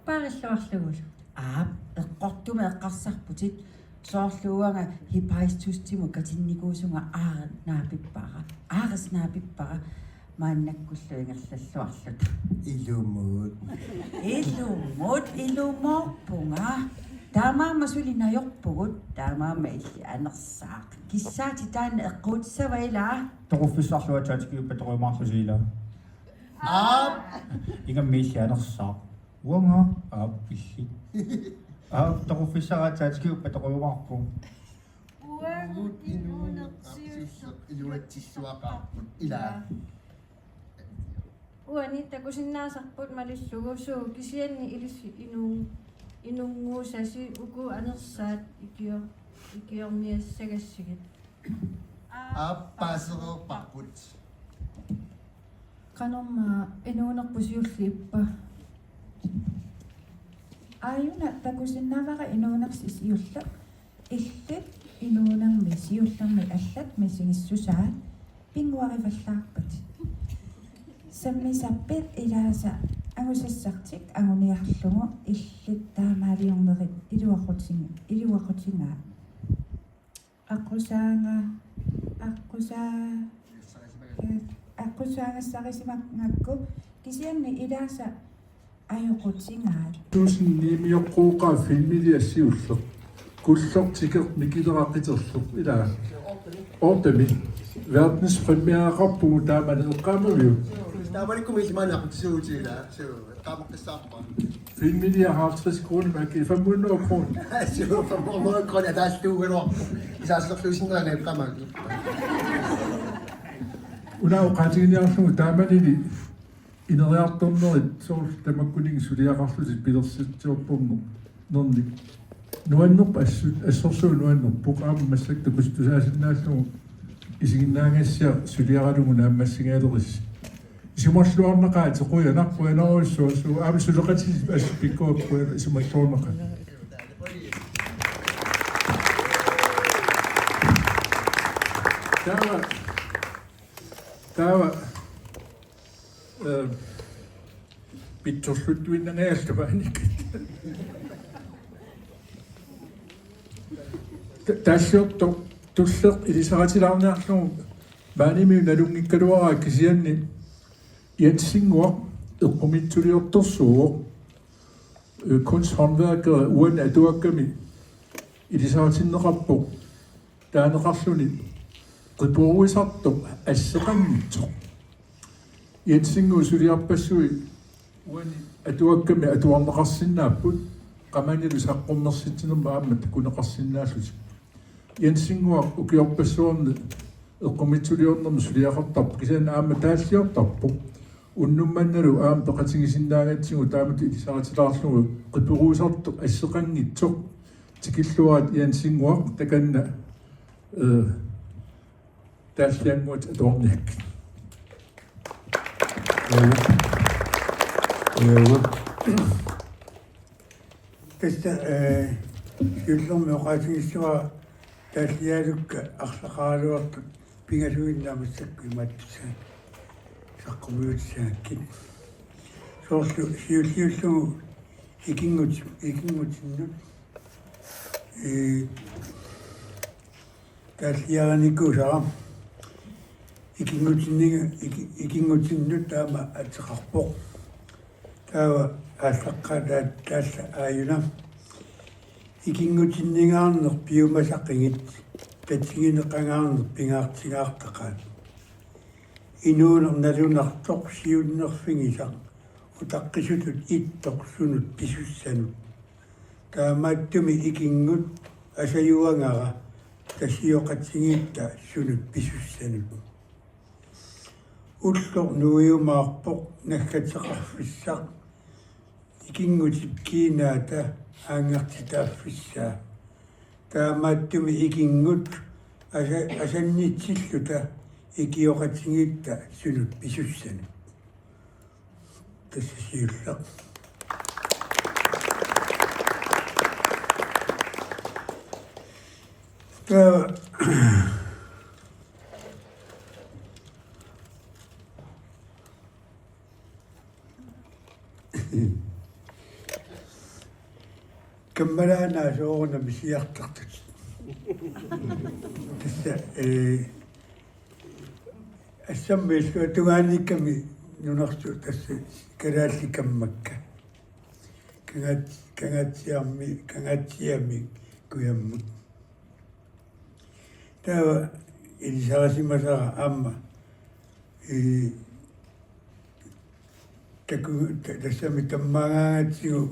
paarilluarlugulu. Aap, eqqortumik eqqarsarputit, soorlu uanga Hephaistustimut katinnikuusunga aarnaapippara, aarisnaapippara, maannakkullu ingerlalluarluta. Ilumut. Ilumut, ilumoorpunga. Taamaammat suli najorpugut, taamaammat illit anersaaq. Kissaatit taanna eqquutissava ilaa? Toquffissarlu aatsaat tikiuppat toqujumaarlusi ilaa. Aap. Ingammik illit anersaaq. Uanga aap illit. Aap, toquffissara aatsaat tikiuppat toqujumaarpugut. Uagut inuuneq siulleq iluatsissuaqaarput ilaa. Uani takusinnaasarput malillugu suu kisianni ilissi inuu-, inunnguusasi uku anersaat ikior-, ikiorniassagassigit. Aap, paasereerparput. Qanormaa inuunerput siulleq ippa? Aajuna takusinnaavara inuunersi siulleq. Illit inuunermi siullermi allat misigissusaat pinnguarivallaarpatit. Sammisarpit ilaasa angusassartik anguniarlugu illit taamaaliornerit iluaqutin-, iluaqutigaat. Aqqusaanga-, aqqusaa-, aqqusaagassarisimagakku kisianni ilaasa ajoqutigaat. Tusind niimiorquuqaa filmiliaq siulleq. Kulleq tikeq mikilera qiterleq ilaa. Ortami. Verdenspremiereqarpugut taamani eqqaamaviuk? Taamanikkummi illit maanna aqutsisuutit ilaa. Suu, eqqaamaqqissaarpara. Filmiliaq halvtreds kroner, maannakkut fem hundrede kroner. Suu, fem hundrede kroner ataalluugaluarpoq. Isaaslerluusinnaanngilaq eqqaamavara. Una oqaatiginiarlugu taamanili ineriartornerit soorlu tamakkuninnga suliaqarlutik pilersitsiorpornernik. Nuannerpoq assut, assorsuaq nuannerpoq aamma massakkut takusinnaasinnaallunga isiginnaagassiaq suliaralugu naammassigaalerissi. Isumalluarnaqaat qujanaq qujanarujussuaq suu aamma suleqatigiit assut pikkuakku qujanaq isumalluarnaqaat. Taava, taava, eh, pitsorluttuinnangajallumaanik. Ta-, taalliortoq tulleq ilisaritilaarniarlugu maanimiut nalunngikkaluaraat kisianni Jensinnguaq eqqumiitsuliortorsuuvoq. Eh, kunsthåndværkeri uani atuakkami ilisaritinneqarpoq taaneqarluni qipuruisartoq asseqanngitsoq. Jensinnguup suliarpassui uani atuakkami atuarneqarsinnaapput qamanilu saqqummersitsinermut aamma takuneqarsinnaallutik. Jensinnguaq ukiorpassuarni eqqumiitsuliornermi suliaqartarpoq kisianni aamma taalliortarpoq. Unnuk mannalu aamma peqatigisinnaagatsigu taamatut ilisaritilaarlugu qipuruisartoq asseqanngitsoq tikilluarit Jensinnguaq takanna, eh, taalliannguatit atuarniakkit. Tassa, eh, siullermik oqaatigissavara taalliaalukka arsaqaraluartut pingasuinnaat massakkut imaattussaat saqqummiutissagakkit. Soorlu siulliullugu ikinngut-, ikinngutinnut, eh, taalliarinikuusara ikinngutinni-, iki-, ikinngutinnut taama ateqarpoq. Taava aallaqqaataata taalla aajuna. Ikinngutinningaarneq piumasaqigit tatigineqangaarneq pingaartigaartaqaat. Inuuneq nalunartoq siunnerfigisaq utaqqisutut ittoq sunut pisussanut. Taamaattumik ikinngut asajuagara tasioqatigiitta sunut pisussanut. Ulloq nuiumaarpoq naggateqarfissaq ikinngutip kiinaata aanngartitaaffissaa. Taamaattumik ikinngut asa-, asannitsilluta ikioqatigiitta sunut pisussanut. Tassa siulleq. Taava Kammalaanaa sooruna misiartartutit. Tassa, ee, assammillu tungaanikkami nunarsuup tassa kalaallit kammakka. Kangaat-, Kangaatsiarmi, Kangaatsiami kujammut. Taava ilisarisimasara aamma, ee, taku-, ta-, tassami tammaagaangatsigu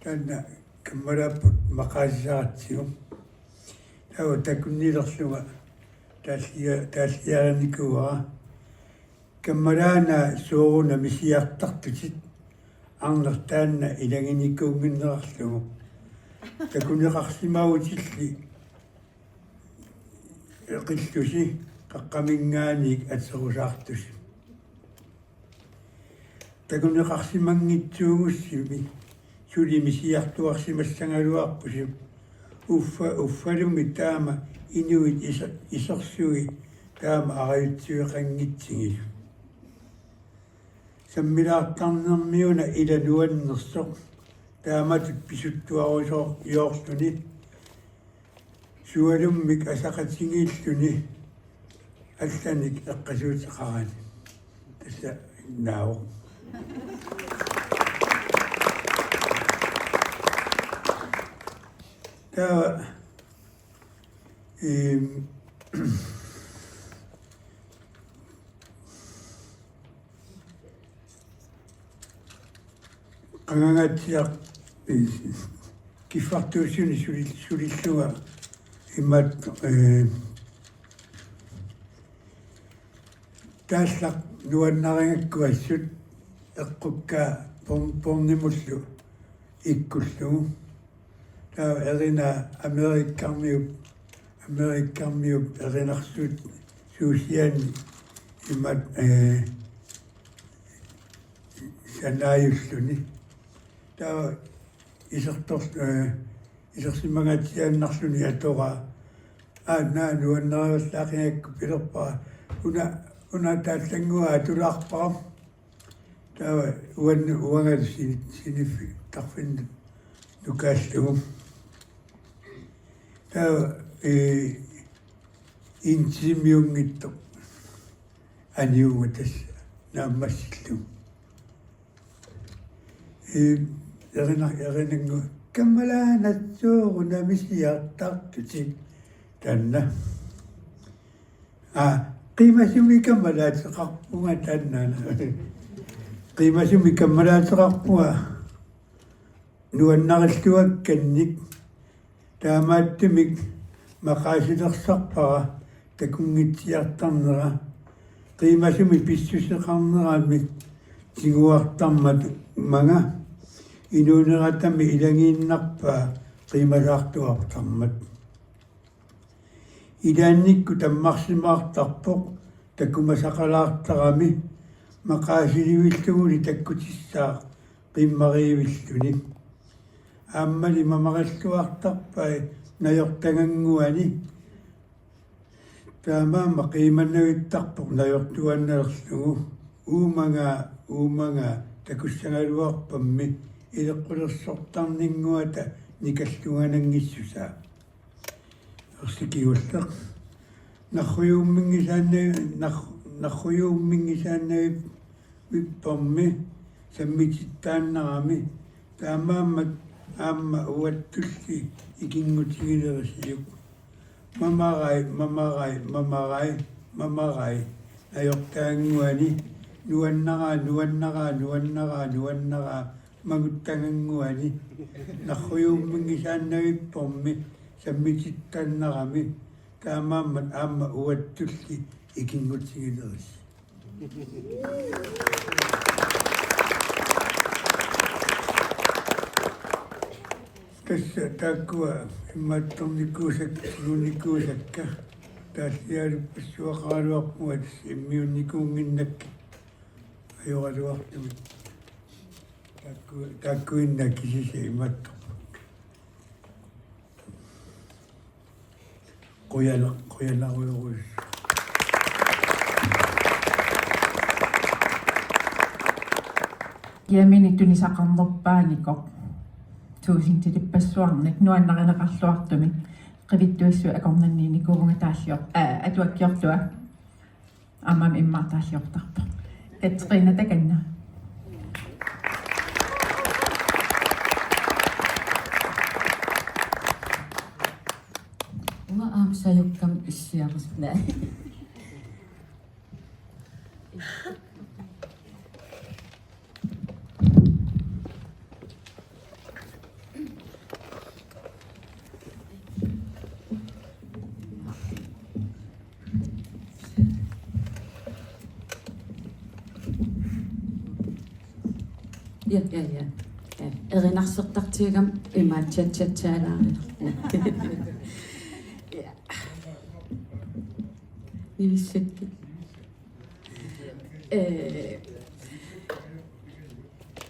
taanna kammalaapput maqaasisaratsigu. Taava takunnilerlunga taallia-, taalliarinikuuara. Kammalaanaa sooruna misiartartutit, arnaq taanna ilaginikuunnginnerarlugu. Takuneqarsimavutilli qillusi qaqqaminngaanniit aterusaartusi. Takuneqarsimanngitsuugussimi suli misiartuarsimassagaluarpusi, uffa-, uffalumi taama inuit iser-, isersui taama arajutsiveqanngitsigit. Sammilaartarnermiuna ila nuannersoq taamatut pisuttuarusoorluni, sualummik asaqatigiilluni allanik eqqasuuteqarani. Tassa naavoq. Taava, eem, qangangaatsiaq, ee, kiffartuussineq suli-, sulillunga imaattoq, ee, taallaq nuannarigakku assut eqqukkaa porn-, pornimullu ikkullugu. Taava erinaa Amerikkarmiut, Amerikkarmiut erinarsuut suusiaani imaat, ee, sanaajulluni. Taava isertor-, ee, isersimangaatsiaannarluni atoraa. Aa, naa nuannarivallaaqqigakku pilerpara: Una, una taallannguaq atulaarpara. Taava uanni-, uangalu sini-, siniffik tarfinnut nukaallugu. Taava, ee, intiimiunngitsoq aniuvoq tassa naammassillugu. Ee, erina-, erinanngu: Kammalaanaa sooruna misiartartutit, taanna. Aa, qimasumik kammalaateqarpunga taanna. Qimasumik kammalaateqarpunga nuannarilluakkannik. Taamaattumik maqaasilersarpara takunngitsiartarnera. Qimasumik pissuseqarneramik tiguartarmat maanga, inuuneratami ilagiinnarpaa qimasaartuartarmat. Ilaannikkut tammarsimaartarpoq takumasaqalaartarami, maqaasilivilluguli takkutissaaq qimmariivilluni. Aammali mamarilluartarpai najortagannguani. Taamaammat qimanavittarpoq najortuannalerlugu. Uumagaa, uumagaa, takussagaluarpammi ileqqulersortarninnguata nikallungananngissusaa. Ersi kingulleq. Narrujuumminngisaannavi-, nar-, narrujuumminngisaannavippormi sammitittaannarami, taamaammat aamma uattulli ikinngutigilerisiuk. Mamarai, mamarai, mamarai, mamarai. Najortagannguani. Nuannaraa, nuannaraa, nuannaraa, nuannaraa. Manguttagannguani. Narrujuumminngisaannavippormi sammitittaannarami, taamaammat aamma uattulli ikinngutigilerisi. Tassa taakkua imaattornikuusakka, suluunikuusakka, taalliaalippassuaqaraluarpunga tassa immiunnikuunnginnakkit ajoraluartumik. Taakku-, taakkuinnaat kisiisa imaattorput. Qujana-, qujanarujorujussuaq. Kiamini tunisaqarnerpaanikoq. tuusintilippassuarnik nuannarineqarluartumik qivittuissuit akornanniinnikuuvunga taallior-, aa, atuakkiortua. Aamma immaqa taalliortarpoq. Katrine, takanna. Uanga aamma sajukkama issiarusnaa. Ja, ja, ja. Ja. Erinarsortartigigama imaattoq chat-, chat-, chat-, chat-, ja. Nivissakkit. Ee,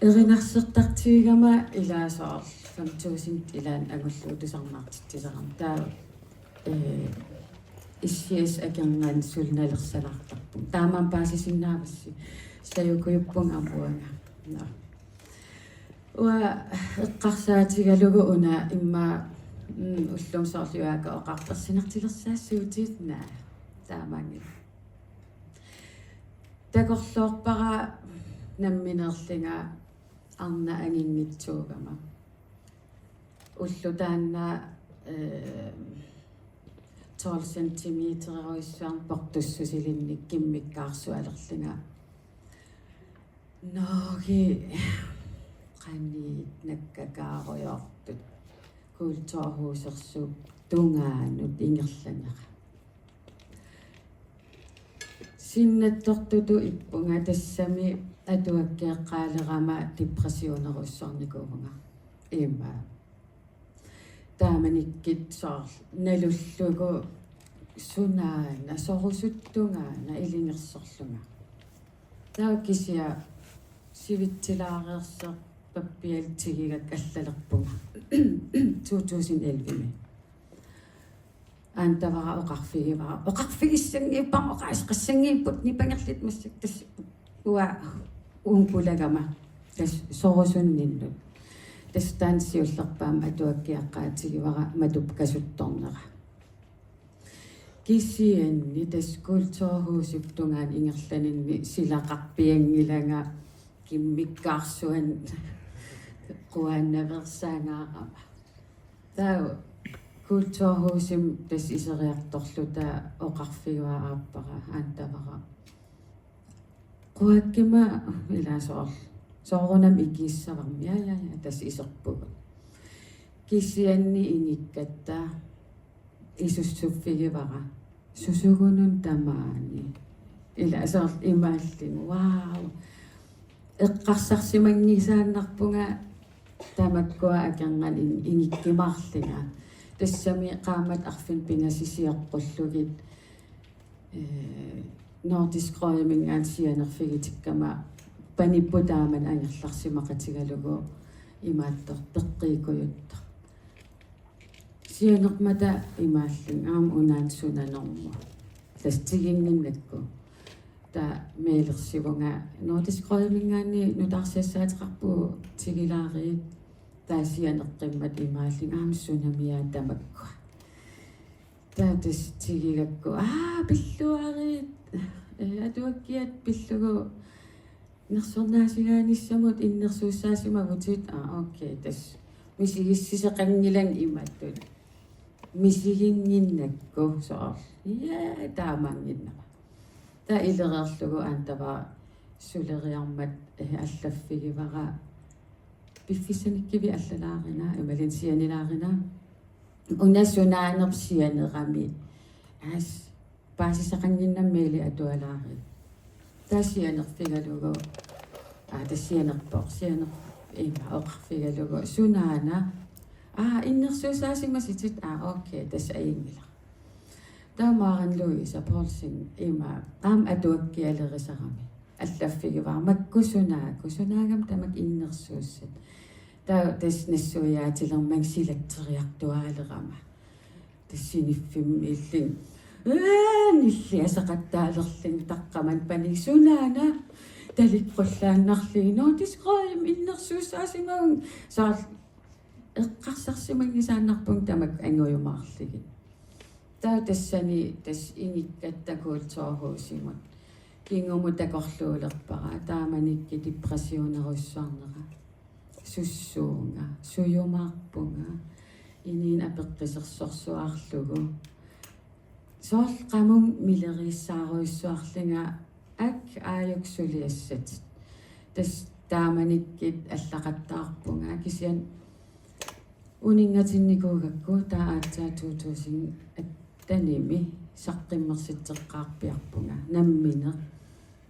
erinarsortartigigama ilaa soorlu fem tusind ilaanni angullugu tusarnaartitsisarama. Taava, ee, issiassi akornanni suli nalersalaartarpunga. Taamaammat paasisinnaavassi. Sajukujuppunga aamma uanga. Nå. Uanga eqqarsaatigalugu una immaqa, mm, ullumi soorlu Juaaka oqartarsinartilersaassuutit, naa, taamaanngilaq. Takorloorpara nammineerlunga arnaq anginngitsuugama. Ulloq taanna, eh, tolv centimetererujussuarnik portussusilinnik kimmikkaarsualerlunga. Norge, qanoq nakkakaarujoortut kulturhusersuup tungaanut ingerlanera. Sinnattortutut ippunga, tassami atuakkiaqqaalerama depressionerujussuarnikuuvunga. Ima. Taamanikkut soorlu nalullugu sunaana sorusuttungaana ilungersorlunga. Taava kisianni sivitsilaareersoq pappiallatigigakku allalerpunga to tusind elleve-mi. Aantavara oqarfigivara. Oqarfigissanngippara, oqaaseqassanngipput nipangerluta massakkut, tassa uanga uunkulagama tassa sorusunninnut. Tassa taanna siullerpaamik atuakkiaqqaatigivara matup kasuttornera. Kisianni tassa kulturhusip tungaanut ingerlanerani silaqarpianngilanga kimmikkaarsuanut quaannaveersaangaarama. Taava kulturhusimi tassa iseriartorluta oqarfigivara aappara Aantavara. Quakkima ilaa soorlu. Soorunami ikiussavarma. Ja, ja, ja, tassa iserpugut. Kisianni inikkatta isussuffigivara. Susugununa tamaani. Ilaa soorlu imaallunga. Wow. Eqqarsarsimanngisaannarpunga tamakkua akornanni in-, inikkumaarlunga. Tassami qaammat arfineq-pingasut sioqqullugit, eh, Nordisk Rådiminngaanniit sianerfigitikkama panipput taamani angerlarsimaqatigalugu imaattoq peqqiikujuttoq. Sianermata imaallunga aamma unaana sunanermut. Tassa tiginnginnakku. Taava mailersivunga Nordisk Rådiminngaanniit nutaarsiassaateqarpugut tigulaariit. Taava sianeqqimmata imaallunga aamma sunamiaa tamakkua. Taava tassa tigigakku, aa, pilluarit, eh, atuakkiat pillugu nersornaasinnaanissamut innersuussaasimavutit, aa, okay, tassa misigissaqanngilanga imatut. Misiginnginnakku soorlu. Ja, taamaannginnama. Taava ilereerlugu Aantavara suleriarmat, eh, allaffigivara piffissanikkut allalaarina, imaluunniit sianilaarina. Una sunaanerpoq sianerami. Aas, paasisaqannginnama maili atualaarit. Taava sianerfigalugu. Aa, tassa sianerpoq, sianer-, ima oqarfigalugu. Sunaana. Aa, innersuussaasimasatit. Aa, okay, tassa ajunngilaq. Taava Maren Louise Poulsen ima aamma atuakkialerisarami. Allaffigivara makku sunaakkut, sunaagami tamakku innersuussat. Taava tassa nassuiaatilermanga silatseriartuaalerama. Tassa siniffimmi illunga. Ee, nilliasaqattaalerlunga taqqamani paniga sunaana. Talikkullaannarlunga Nordisk Rådimi innersuussaasimavunga. Soorlu Eqqarsarsimanngisaannarpunga tamakku angujumaarlugit. Taava tassani tassa ingikkatta kulturhusimut kingumut takorluulerpara, taamanikkut depressionerujussuarnera. Sussuunga, sujumaarpunga, inuuneq apeqqusersorsuarlugu. Soorlu qamunga mileriussaarujussuarlunga, ak aajuku suliassatit. Tassa taamanikkut allaqattaarpunga, kisianni uninngatinnikuugakku taava aatsaat to tusind attenimi saqqummersitseqqaarpiarpunga nammineq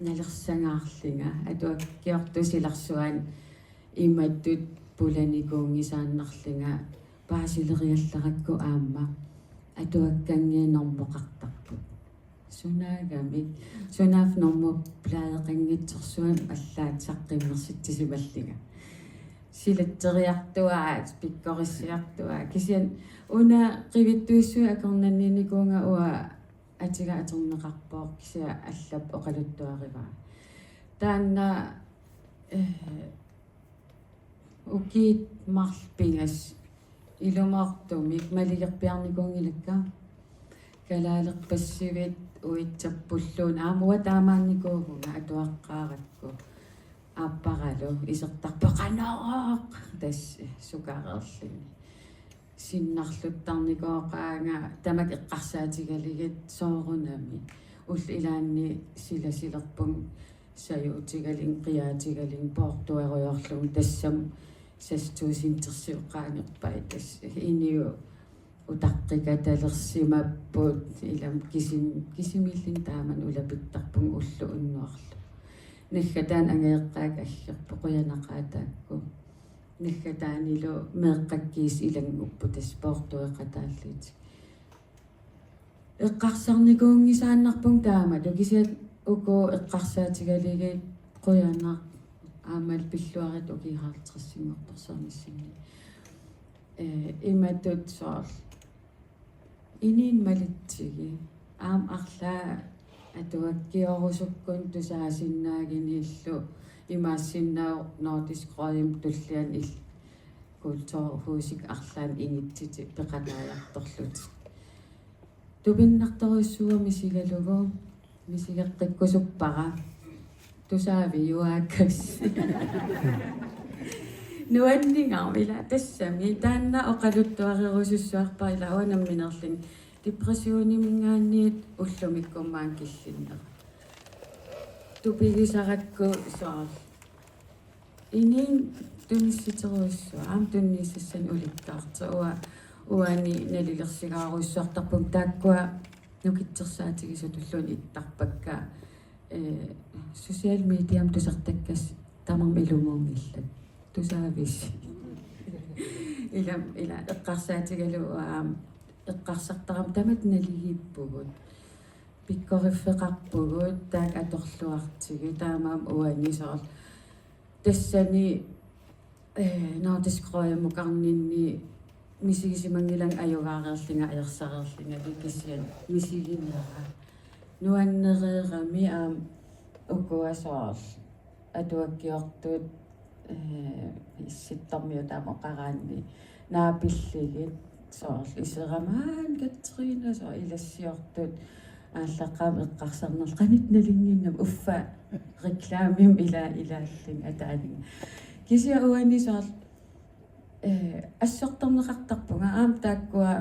nalersagaarlunga, atuakkiortut silarsuaanni imatut pulanikuunngisaannarlunga, paasileriallarakku aamma atuakkanngilaq normoqartarput. Sunaagamik, sunaaffa normu pladeqanngitsorsuarmik allaat saqqummersitsisimallunga. Silatseriartuaat, pikkorissiartuaat. Kisianni una qivittuissuit akornanniinnikuuvunga, uanga atuga atorneqarpoq, kisianni allap oqaluttuarivaa. Taanna, eh, ukiut marluk pingasut ilumoortumik malugerpiarnikuunngilakka. Kalaalerpassuit uitsapulluunniit, aamma uanga taamaannikuuvunga atuaqqaarakku. Aapparalu isertarpoq: "Qanoq?" Tassa sukareerluni. Sinnarluttarnikooqaanga tamakku eqqarsaatigalugit soorunami. Ullut ilaanni silasilerpunga sajuutigalugu, qiaatigalugu, poortuerujoorlunga, tassami seks tusindersiup qaangerpai, tassa inuit utaqqikatalersimapput, ilami kisim-, kisimiilluni taamani ulapittarpunga ulloq unnuarlu. Naggataani angajoqqaakka aggerput, qujanaqaaq taakku. Naggataanilu meeqqat kiisa ilanngupput tassa poortueqataallutik. Eqqarsarnikuunngisaannarpunga taamatut, kisianni uku eqqarsaatigalugit qujanaq, aammalu pilluarit ukiut halvtredsinngortorsiornissinni. Eh, imatut soorlu: Inuuneq malitsigit. Aamma arlaat atuakkiorusukkunni tusaasinnaagunillu, imaassinnaavoq Nordisk Rådimi tulliani il-, kulturhusip arlaanni ingitsitik peqataajartorlutik. Tupinnartorujussuuara misigalugu, misigeqqikkusuppara. Tusaaviuk, Aakas? Nuanninga ila tassami. Taanna oqaluttuarerusussuarpara ila uanga nammineerlunga depressioniminngaanniit ullumikkummi maani killinnera. Tupigisarakku soorlu: Inuuneq tunissiterujussuaq, aamma tunniussassanik ulikkaartoq. Uanga uani nalilersugaarujussuartarpunga, taakkua nukittorsaatigisutulluunniit ittarpakka. Eh, social mediami tusartakkatit tamarmik ilumuunngillat. Tusaavisi? Ila, ila eqqarsaatigalugu aamma eqqarsartarama tamatta naligiippugut. Pikkoriffeqarpugut, taakku atorluartigit, taamaammat uani soorlu tassani, eh, Nordisk Rådimukarninni misigisimanngilanga ajugaareerlunga, ajorsaareerlunga, kisianni misiginera. Nuannereerami aamma ukua soorlu atuakkiortut, eh, Issittormiut taama oqaraanni naapillugit, soorlu iserama: "Aa, Katrine," soorlu ilassiortut aallaqqaammut eqqarsarnerlu qanoq nalunnginnama, uffa reklamemik ila-, ilaallunga ataaninnga. Kisianni uani soorlu, eh, assortorneqartarpunga, aamma taakkua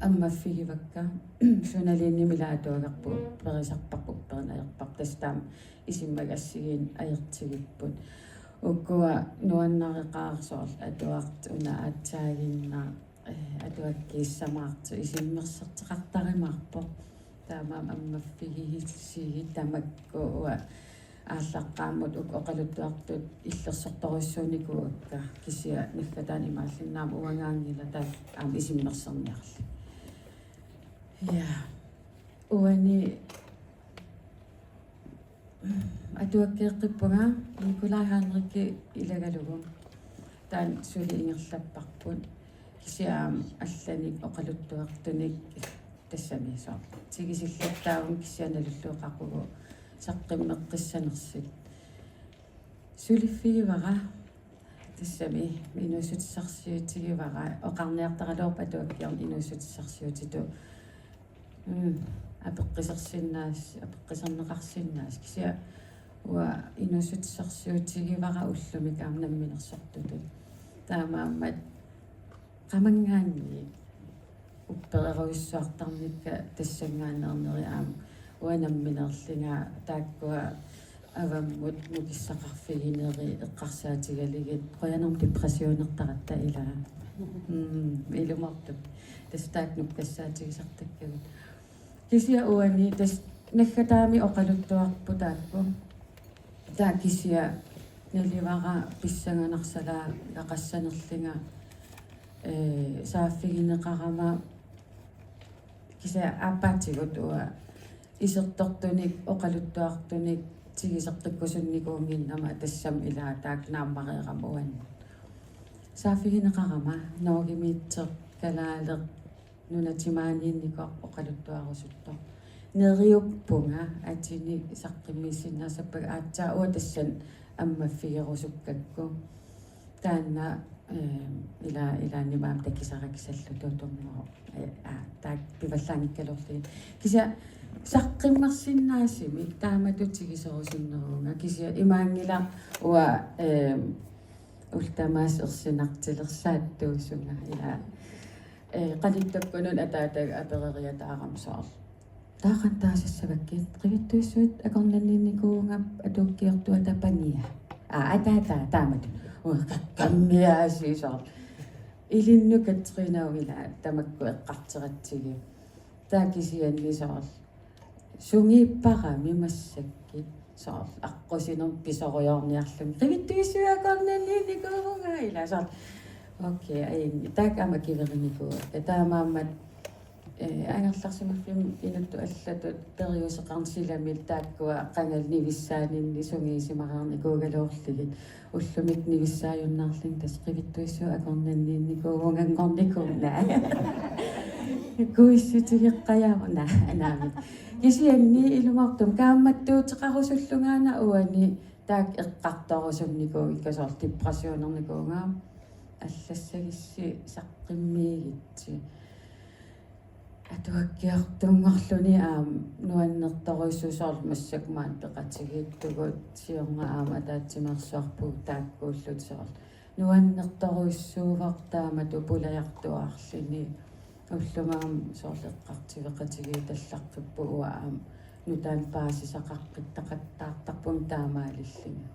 ammaffigivakka. Sunaluunniimmi ila atuagarput, perisarparput, uppernaajarparput, tassa taama isumaga assigiinneq ajortigipput. Ukua nuannareqaaq soorlu atuartut una aatsaaginnaq, eh, atuakkiissamaartut isummersorteqartarumaarpoq. Taamaammat ammaffigisigit tamakku, uanga aallaqqaammut uku oqaluttuartut illersortorujussuunikuuakka, kisianni naggataani imaallunnaammat uangaanngilaq taakku aamma isummersorniarlugit. Ja. Uani atuakkeeqqippunga Nikolaj Henrikip ilagalugu. Taanna suli ingerlapparput. Kisianni aamma allanik oqaluttuartunik tassami soorlu tigisillattaavunga, kisianni nalullugu qaqugu saqqummeqqissanersut. Suliffigivara. Tassami inuussutissarsiutigivara, oqarniartaraluarpoq atuakkiorneq inuussutissarsiutitut. Mm, apeqqusersinnaas-, apeqquserneqarsinnaasut. Kisianni uanga inuussutissarsiutigivara ullumi aamma namminersortutut. Taamaammat qamanngaanniit uppererujussuartarnikka tassanngaanneernerit aamma uanga nammineerlunga taakkua avammut nukissaqarfigineri eqqarsaatigalugit qujanartumik depressionertaratta ilaa. Mm, ilumoortumik. Tassa taakku nukkassaatigisartakkagut. Kisianni uani tassa naggataamik oqaluttuarput taakku. Taava kisianni nalivara pissanganarsalaaqqassanerlunga, ee, saaffigineqarama kisianni aappaatigut uanga isertortunik oqaluttuartunik tigusertikkusunnikuunnginnama tassami ilaa taakku naammareerama uannut. Saaffigineqarama Norgemiittoq kalaaleq nunatimaaniinnikoq oqaluttuarusuttoq. Neriuppunga atunik saqqummiussinnaassappat aatsaat uanga tassani ammaffigerusukkakku. Taanna, eh, ila-, ilaanni aamma takusara kisallutuutunngooq. Eh, aa, taakku pivallaanngikkaluarlugit. Kisianni saqqummersinnaasumik taamatut tiguserusunneruunga. Kisianni imaanngilaq uanga, eh, ullut tamaasa ersinartulersaattuusunga ila. Eh, qanittukkunut ataataga apereriataarama soorlu: Taava qanoq taasassavakkit? Qivittuissuit akornanniinnikuuvunga atuakkiortuata pania. Aa, ataataa taamatut. Uanga kakkammiaasiisoq. Ilinnut Katrinaugila tamakku eqqartoratsigit. Taava kisianni soorlu: Sungiupparami massakkut? Soorlu aqqusinermi pisorujoorniarlunga. Qivittuissuit akornanniinnikuuvunga ila soorlu. Okay, ajunngilaq. Taakku aamma kiverinikuuakka. Taamaammat, eh, angerlarsimaffimmi inuttut allatut periuseqarneq silami taakkua qangali nivissaaninni sungiusimareernikuugaluarlugit. Ullumi nivissaajunnaarlunga tassa qivittuissuit akornanniinnikuuvunganngornikuunga. Kuissutigeqqajaaruna anaami. Kisianni ilumoortumik kaammattuuteqarusullungaana uani taakku eqqartorusunnikuuakka soorlu depressionernikuunga. Allassagussi saqqummiigussi. Atuakkiortunngorluni aamma nuannertorujussuuvoq soorlu massakkut maani peqatigiittugut siorna aamma ataatsimeersuarpugut taakkuullutik soorlu. Nuannertorujussuuvoq taamatut pulajartuaarluni. Ullumi aamma soorlu eqqartueqatigiit allaqqippugut uanga aamma nutaamik paasisaqaqqittaqattaartarpunga taamaalillunga.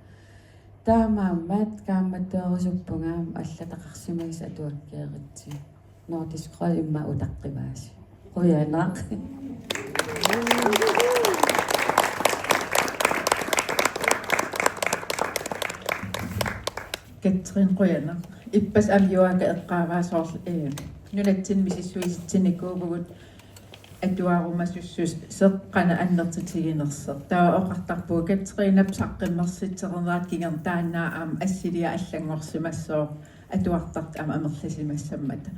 Taamaammat kaammattuarusuppunga aamma allataqarsimagusi atuakkiorutsigit. Nordisk Råd immaqa utaqqivaasi. Qujanaq. Katrine, qujanaq. Ippassaq aamma Joaga eqqaavaa soorlu, eh, nunatsinni misissuisitsinikuuvugut atuarumasussuseq qanoq annertutiginersoq. Taava oqartarpugut Katrinep saqqummersitserinerata kingorna taanna aamma assiliaq allanngorsimassooq atuartartut aamma amerlasimassammata.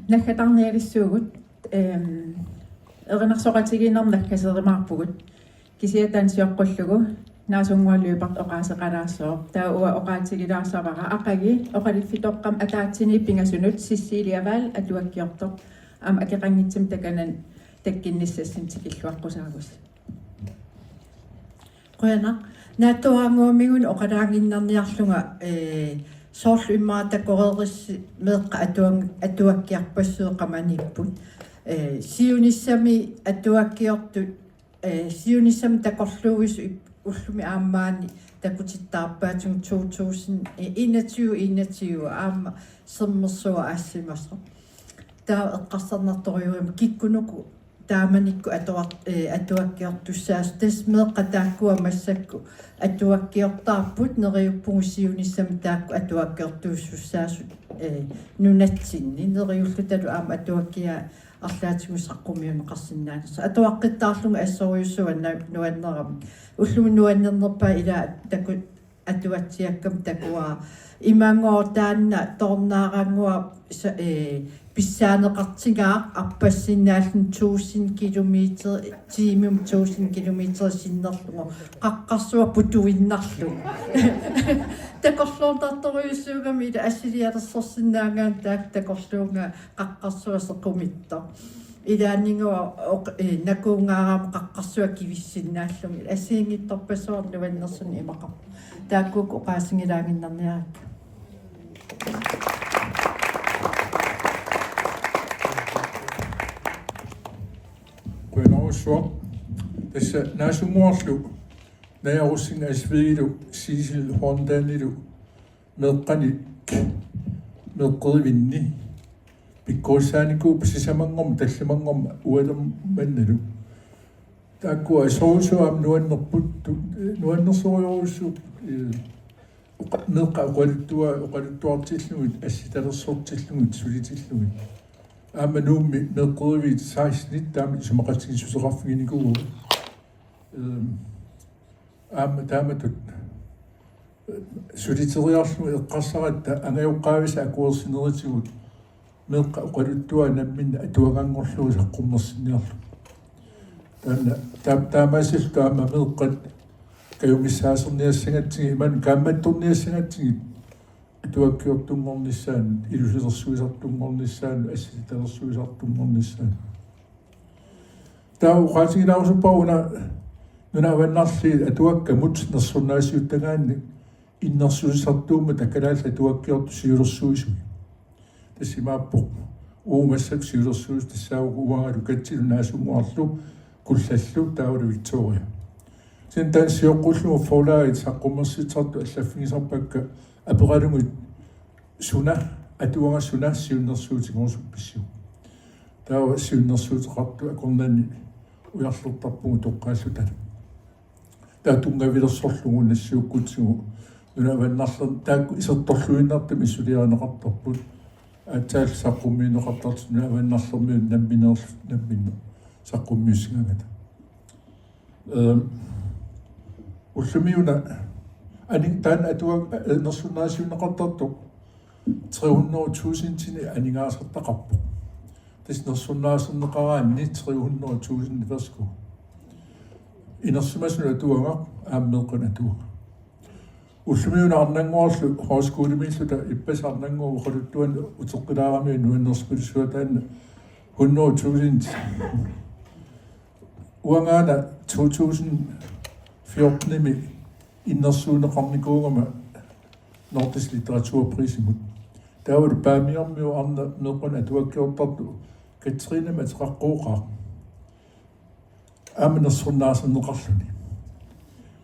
Naggatarnialersugut, ehm, erinarsoqatigiinnermut naggaserumaarpugut. Kisianni taanna sioqqullugu Naasunngua Lyberth oqaaseqalaassooq. Taava uanga oqaatigilaassavara aqagu oqaluffitoqqami ataatsimiinneq pingasunut Cecilia Wall atuakkiortoq aamma akeqanngitsumik takanani takkunnissassinnik tikilluaqqusaavusi. Qujanaq. Naatsunnguamiguni oqalugiinnarniarlunga, eh, soorlu immaqa takoreerussi meeqqat atuan-, atuakkiarpassuit qamaniipput. Eh, siunissami atuakkiortut, eh, siunissami takorluuisut ip-, ullumi aamma maani takutittaarpaatigut to tusind, eh, enogtyve enogtyve aamma sermersuaq aassimasoq. Taava eqqarsarnartorujussuugami kikkunuku taamanikkut atuar-, eh, atuakkiortussaasut, tassa meeqqat taakkua massakkut atuakkiortaarput, neriuppugut siunissami taakku atuakkiortuussussaasut, eh, nunatsinni, neriullutalu aamma atuakkiat arlaatigut saqqummiunneqarsinnaanersut. Atuaqqittaarlunga assorujussuaq na-, nuanneramik. Ullumi nuannernerpaaq ila taku-, atuatsiakkama takuara. Imaanngooq taanna toornaaraannguaq sa-, eh, pissaaneqartigaaq appassinnaalluni tusind kilometer, tiimimut tusind kilometer sinnerlugu qaqqarsuaq putuinnarlugu. Takorluuinnartorujussuugami ila assilialersorsinnaagaanni taakku takorluugaa qaqqarsuaq sequmittoq. Ilaannigu oq-, eh, nakuugaarama qaqqarsuaq kivissinnaalluni. Assigiinngitsorpassuarnik nuannersunik imaqarpoq. Taakkuuku oqaasigilaaginnarniarikka. Qujanarsuaq. Tassa Naasunnguarlu Naja Rosing Asvigilu Cecil Horndanilu meeqqanik meeqqerivinni pikkorissaanikuupput sisamanngormat tallimanngormat ualermannalu. Taakkua soorsuaq aamma nuannerput, tu-, nuannersorujussuupput, eh, oqa-, meeqqat oqaluttua-, oqaluttuartillugit, assitalersortillugit, sulitillugit. Aamma Nuummi meeqqeriviit sekstenit taama isumaqatigiissuteqarfiginikuuagut. Ehm, aamma taamatut suliteriarlugu eqqarsaratta angajoqqaavisa akuersinerisigut meeqqat oqaluttuat namminneq atuaganngorlugit saqqummersinniarlugu. Taanna, taa-, taamaasilluta aamma meeqqat kajumissaaserniassagatsigit, imaluunniit kaammattorniassagatsigit, atuakkiortunngornissaannut, ilusilersuisartunngornissaannut, assitalersuisartunngornissaannut. Taava oqaatigilaarusuppara una nunat avannarliit atuakkamut nersornaasiuttagaanni innersuussisartuummat taakku kalaallit atuakkiortut siulersuisui. Tassa imaappoq uagut massakkut siulersuisut tassaavoq uangalu Katsilu Naasunnguarlu Kullallu taavalu Victoria. Kisianni taanna sioqqullugu forlagit saqqummersitsisartut allaffigisarpakka aperalugit suna, atuagaq suna siunnersuutigerusuppisiuk. Taava siunnersuuteqartut akornanni ujarlertarpugut toqqaallutalu. Taava tunngavilersorlugu nassiukkutsigu nunat avannarlerni taakku isertorluinnartumik suliarineqartarput. Aatsaallu saqqummiunneqartartut nunat avannarlermiut nammineerl-, namminneq saqqummiussigaangata. Ehm, ullumi una ani-, taanna atuagaq, eh, nersornaasiunneqartartoq tre hundrede tusindinik aningaasartaqarpoq. Tassa nersornaaserneqaraanni tre hundrede tusind, værsgo. Inersimasunut atuagaq, aamma meeqqanut atuagaq. Ullumi una Arnannguarlu højskolemiilluta ippassaq Arnannguup oqaluttuani uteqqilaarami nuannersupilussuaq taanna hundrede tusind. Uangaana to tusind fjortenimi innersuunneqarnikuugama Nordisk Litteraturprisimut. Taavalu Paamiormiut arnat meeqqanut atuakkiortartut Katrinemi ateqaqqooqaaq. Aamma nersornaaserneqarluni.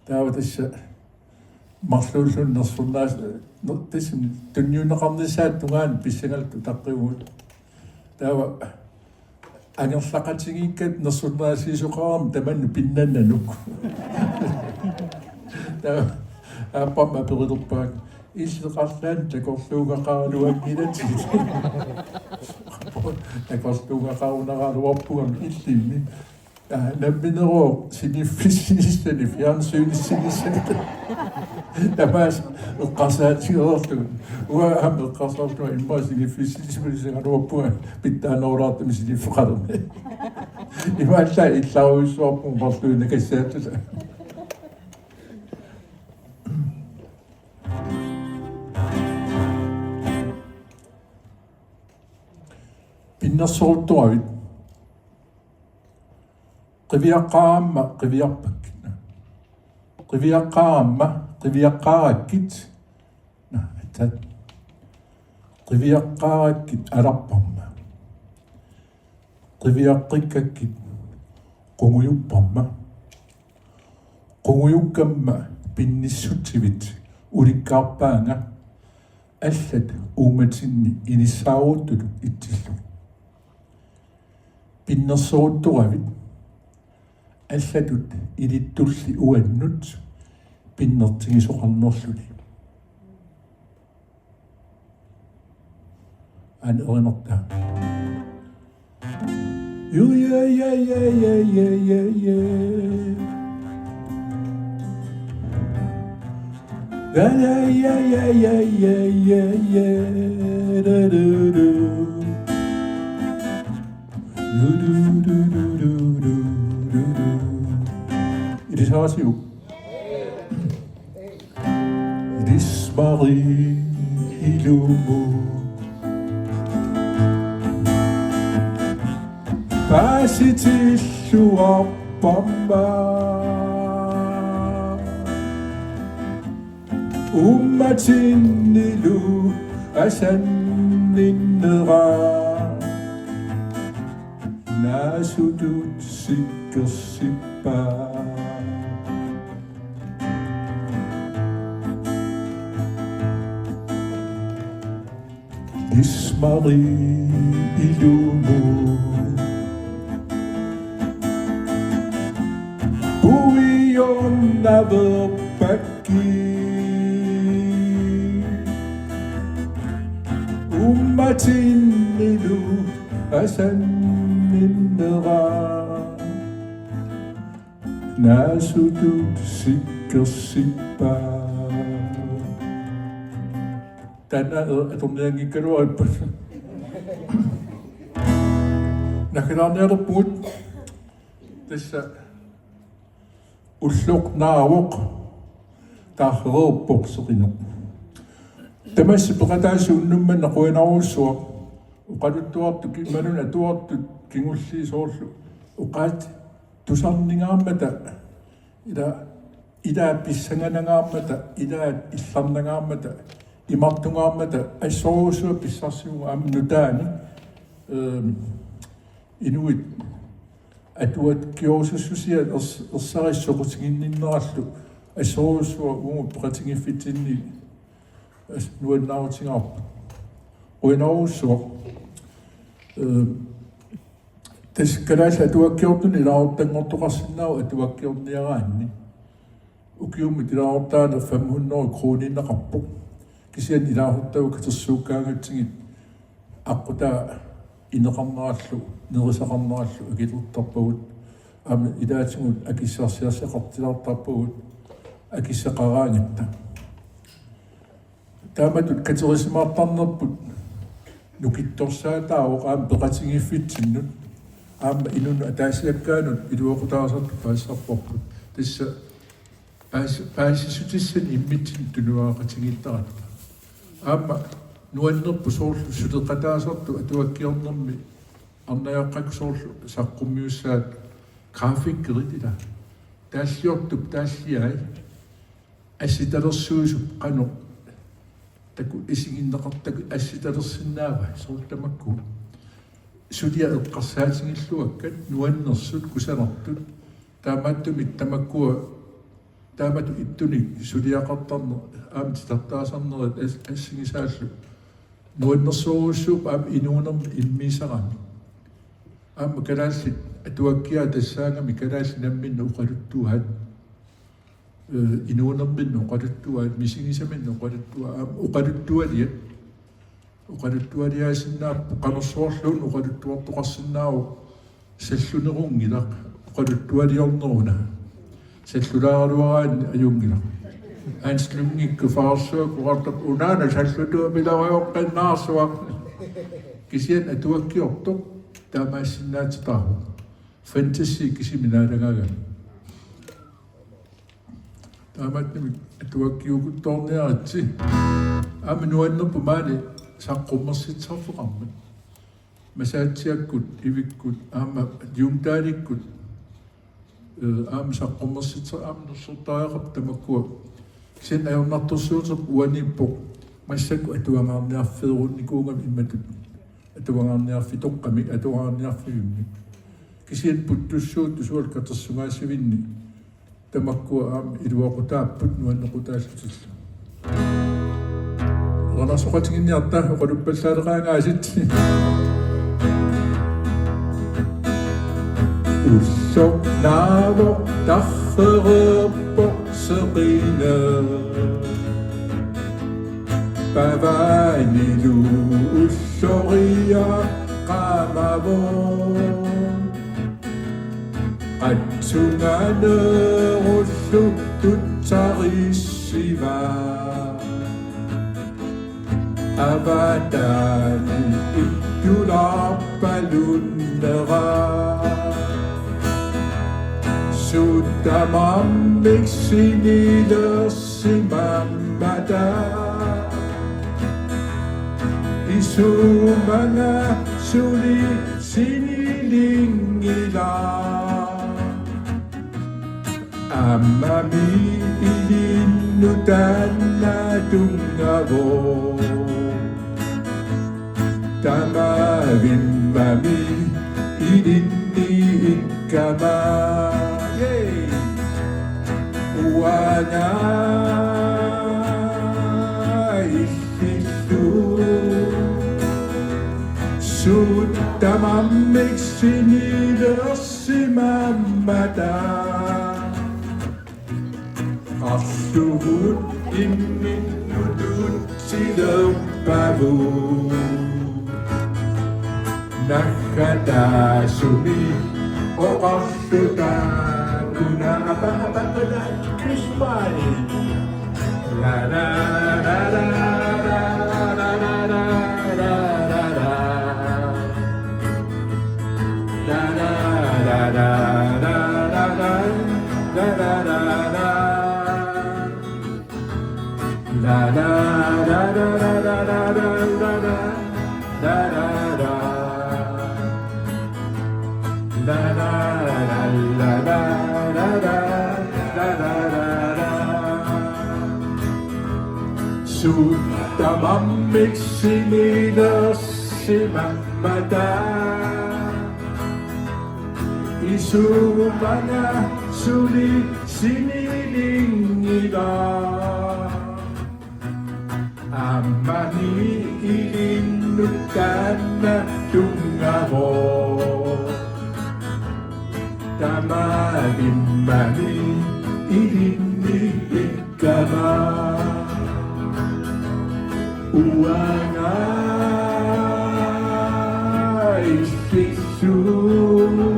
Taava tassa marluulluni nersornaas-, ner-, tassami tunniunneqarnissaata tungaanut pissangaluta utaqqivugut. Taava angerlaqatigiikkatta nersornaasiisoqarami tamanna pinnannanut. Taava aappama aperilerpaat: Illit arlaannik takorluugaqaraluanngilatit? Takorluugaqarunaraluarpugami illimmi. Aa, nammineerooq siniffissinissani, fjernsynissani. Tamaasa eqqarsaatigereerlugu. Uanga aamma eqqarsarlunga immaqa siniffissinissani pissangaluarpunga pitsaanerulaartumik siniffeqalermat. Imaallaat illarujussuarpunga marluinnakassaallunga. Pinnersoruttoravit. Qiviaqqaarama qiviarpakkit. Qiviaqqaarama qiviaqqaarakkit. Naa, aatsaat. Qiviaqqaarakkit alarparma. Qiviaqqikkakkit qungujupparma. Qungujukkamma pinnissutsit ulikkaarpaannga allat uummatinni inissaaruuttutut itsillugit. Pinnersoruttoravit allatut ilittulli uannut pinnertigisoqarnerluni. Aana erinartaa. Ju, ja, ja, ja, ja, ja, ja, ja. Ja, ja, ja, ja, ja, ja, ja, ja. Da, da, da. Taasiuk. Lismari ilumut. Paasitilluarpamma. Uummatinnilu asanninnera. Naasutut sikkersippaa. Lismari ilumut. Puiornaveerpakki. Uummatinnilu asanninnera. Naasutut sikkersippaa. Taanna, eh, atornianngikkaluarippoq. Naggataarnialerpugut. Tassa ulloq naavoq, taarrereerpoq seqineq. Tamassi peqataasut unnuk manna qujanarujussuaq. Oqaluttuartut ki-, imaluunniit atuartut kingulliit soorlu oqaatsit tusarningaarmata, ila, ilaat pissanganangaarmata, ilaat illarnangaarmata, imartungaarmata, assorujussuaq pissarsivunga aamma nutaanik, ehm, inuit atuakkiorussusia ers-, ersarissoqutiginninnerallu assorujussuaq uagut peqatigiiffitsinni as-, nuannaarutigaarput. Qujanarujussuaq. Ehm, Tassa kalaallit atuakkiortunik ilaasortanngortoqarsinnaavoq atuakkiorniaraanni. Ukiumut ilaasortaaneq fem hundrede krooniinnaqarpoq. Kisianni ilaasortagut katersuukkaangatsigit aqqutaa ineqarnerallu, nerisaqarnerallu akilertarpagut. Aamma ilaatigut akissarsiassaqartilaartarpagut akissaqaraangatta. Taamatut katerisimaartarnerput nukittorsaataavoq aamma peqatigiiffitsinnut. Aamma inunnut ataasiakkaanut iluaqutaasartut paasisarparput. Tassa paas-, paasissutissanik immitsinnut tunuaqatigiittaratta. Aamma nuannerpoq soorlu suleqataasartut atuakkiornermi arnagaqqakkut soorlu saqqummiussaat grafikkerit ila. Taalliortup taalliai. Assitalersuisup qanoq taku isiginneqartagu assitalersinnaava soorlu tamakku. Suliaq eqqarsaatigilluakkat nuannersut kusanartut. Taamaattumik tamakkua taamatut ittunik suliaqartarneq aamma titartaasarnerit as-, assigisaallu. Nuannersorujussuupput aamma inuunermi immiisarami. Aamma kalaallit atuakkiaat tassaagami kalaallit namminneq oqaluttuaat. Eh, inuunerminni oqaluttuaat, misigisaminnut oqaluttuaat, aamma oqaluttualiat. Oqaluttualiaasinnaapput, qanorsuarluunniit oqaluttuartoqarsinnaavoq, sallunerunngilaq oqaluttualiorneruna. Sallulaaraluaraanni ajunngilaq. Hans Lyngekku Faarsuaq oqartarpoq unaana sallutuumilarujoqqinnaarsuaq. Kisianni atuakkiortoq taamaassinnaatitaavoq. Fantasi kisimi naalagaagami. Taamaattumik atuakkiukuttoorniaritsi. Aamma nuannerpoq maani saqqummersitsisarfeqarmat. Masaatsiakkut, Ivikkut, aamma Ljungdaalikkut, eh, aamma saqqummersitsi-, aamma nersortariaqarput tamakkua. Kisianni ajornartorsiutit uaniippoq massakkut atuangaarniarfiunnikuugami imatut. Atuangaarniarfitoqqamik, atuangaarniarfivimmik. Kisianni puttussuup tusual katersugaasivinni. Tamakkua aamma iluaqutaapput nuannequtaallutillu. Qanarsoqatiginniarta oqaluppallaaleqaangaasit. Ulloq naavoq tarrereerpoq seqineq. Pavaanilu ulloriaqaamavoq. Qatsunganeerulluttut tarissiva. Avataani ittulaarpalunnera. Suut tamarmik sinilersimammata, isumaga suli sinilinngilaa. Aammami ilinnut taanna tunngavoq. Tamavimmami ilinni ikkama. Yay! Uanga illillu. Suut tamarmik sinilersimammata. Qarluvut imminnut tutsilerpavut. Naggataasumik oqarluta kuna apa apa kena kismai. La la la la la la la la la la la. La la la la la la la la la la. La la la la la la la la la la la. La la la la la la la la la la. Suut tamarmik sinilersimammata. Isumaga suli sinilinngilaa. Aammami ilinnut taanna tunngavoq. Tamavimmami ilinni ikkama. Uanga illillu.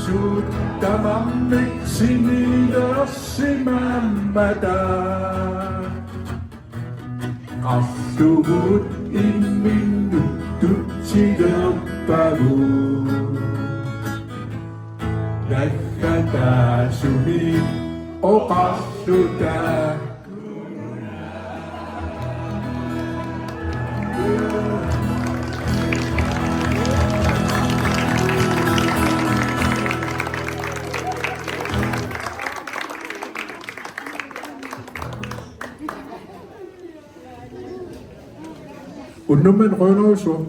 Suut tamarmik sinilersimammata. Qarluvut imminnut tutsilerpavut. Naggataasumik oqarluta. Unnummi qujanarsuaq.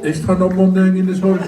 Ekstra nummerniannginnissoq.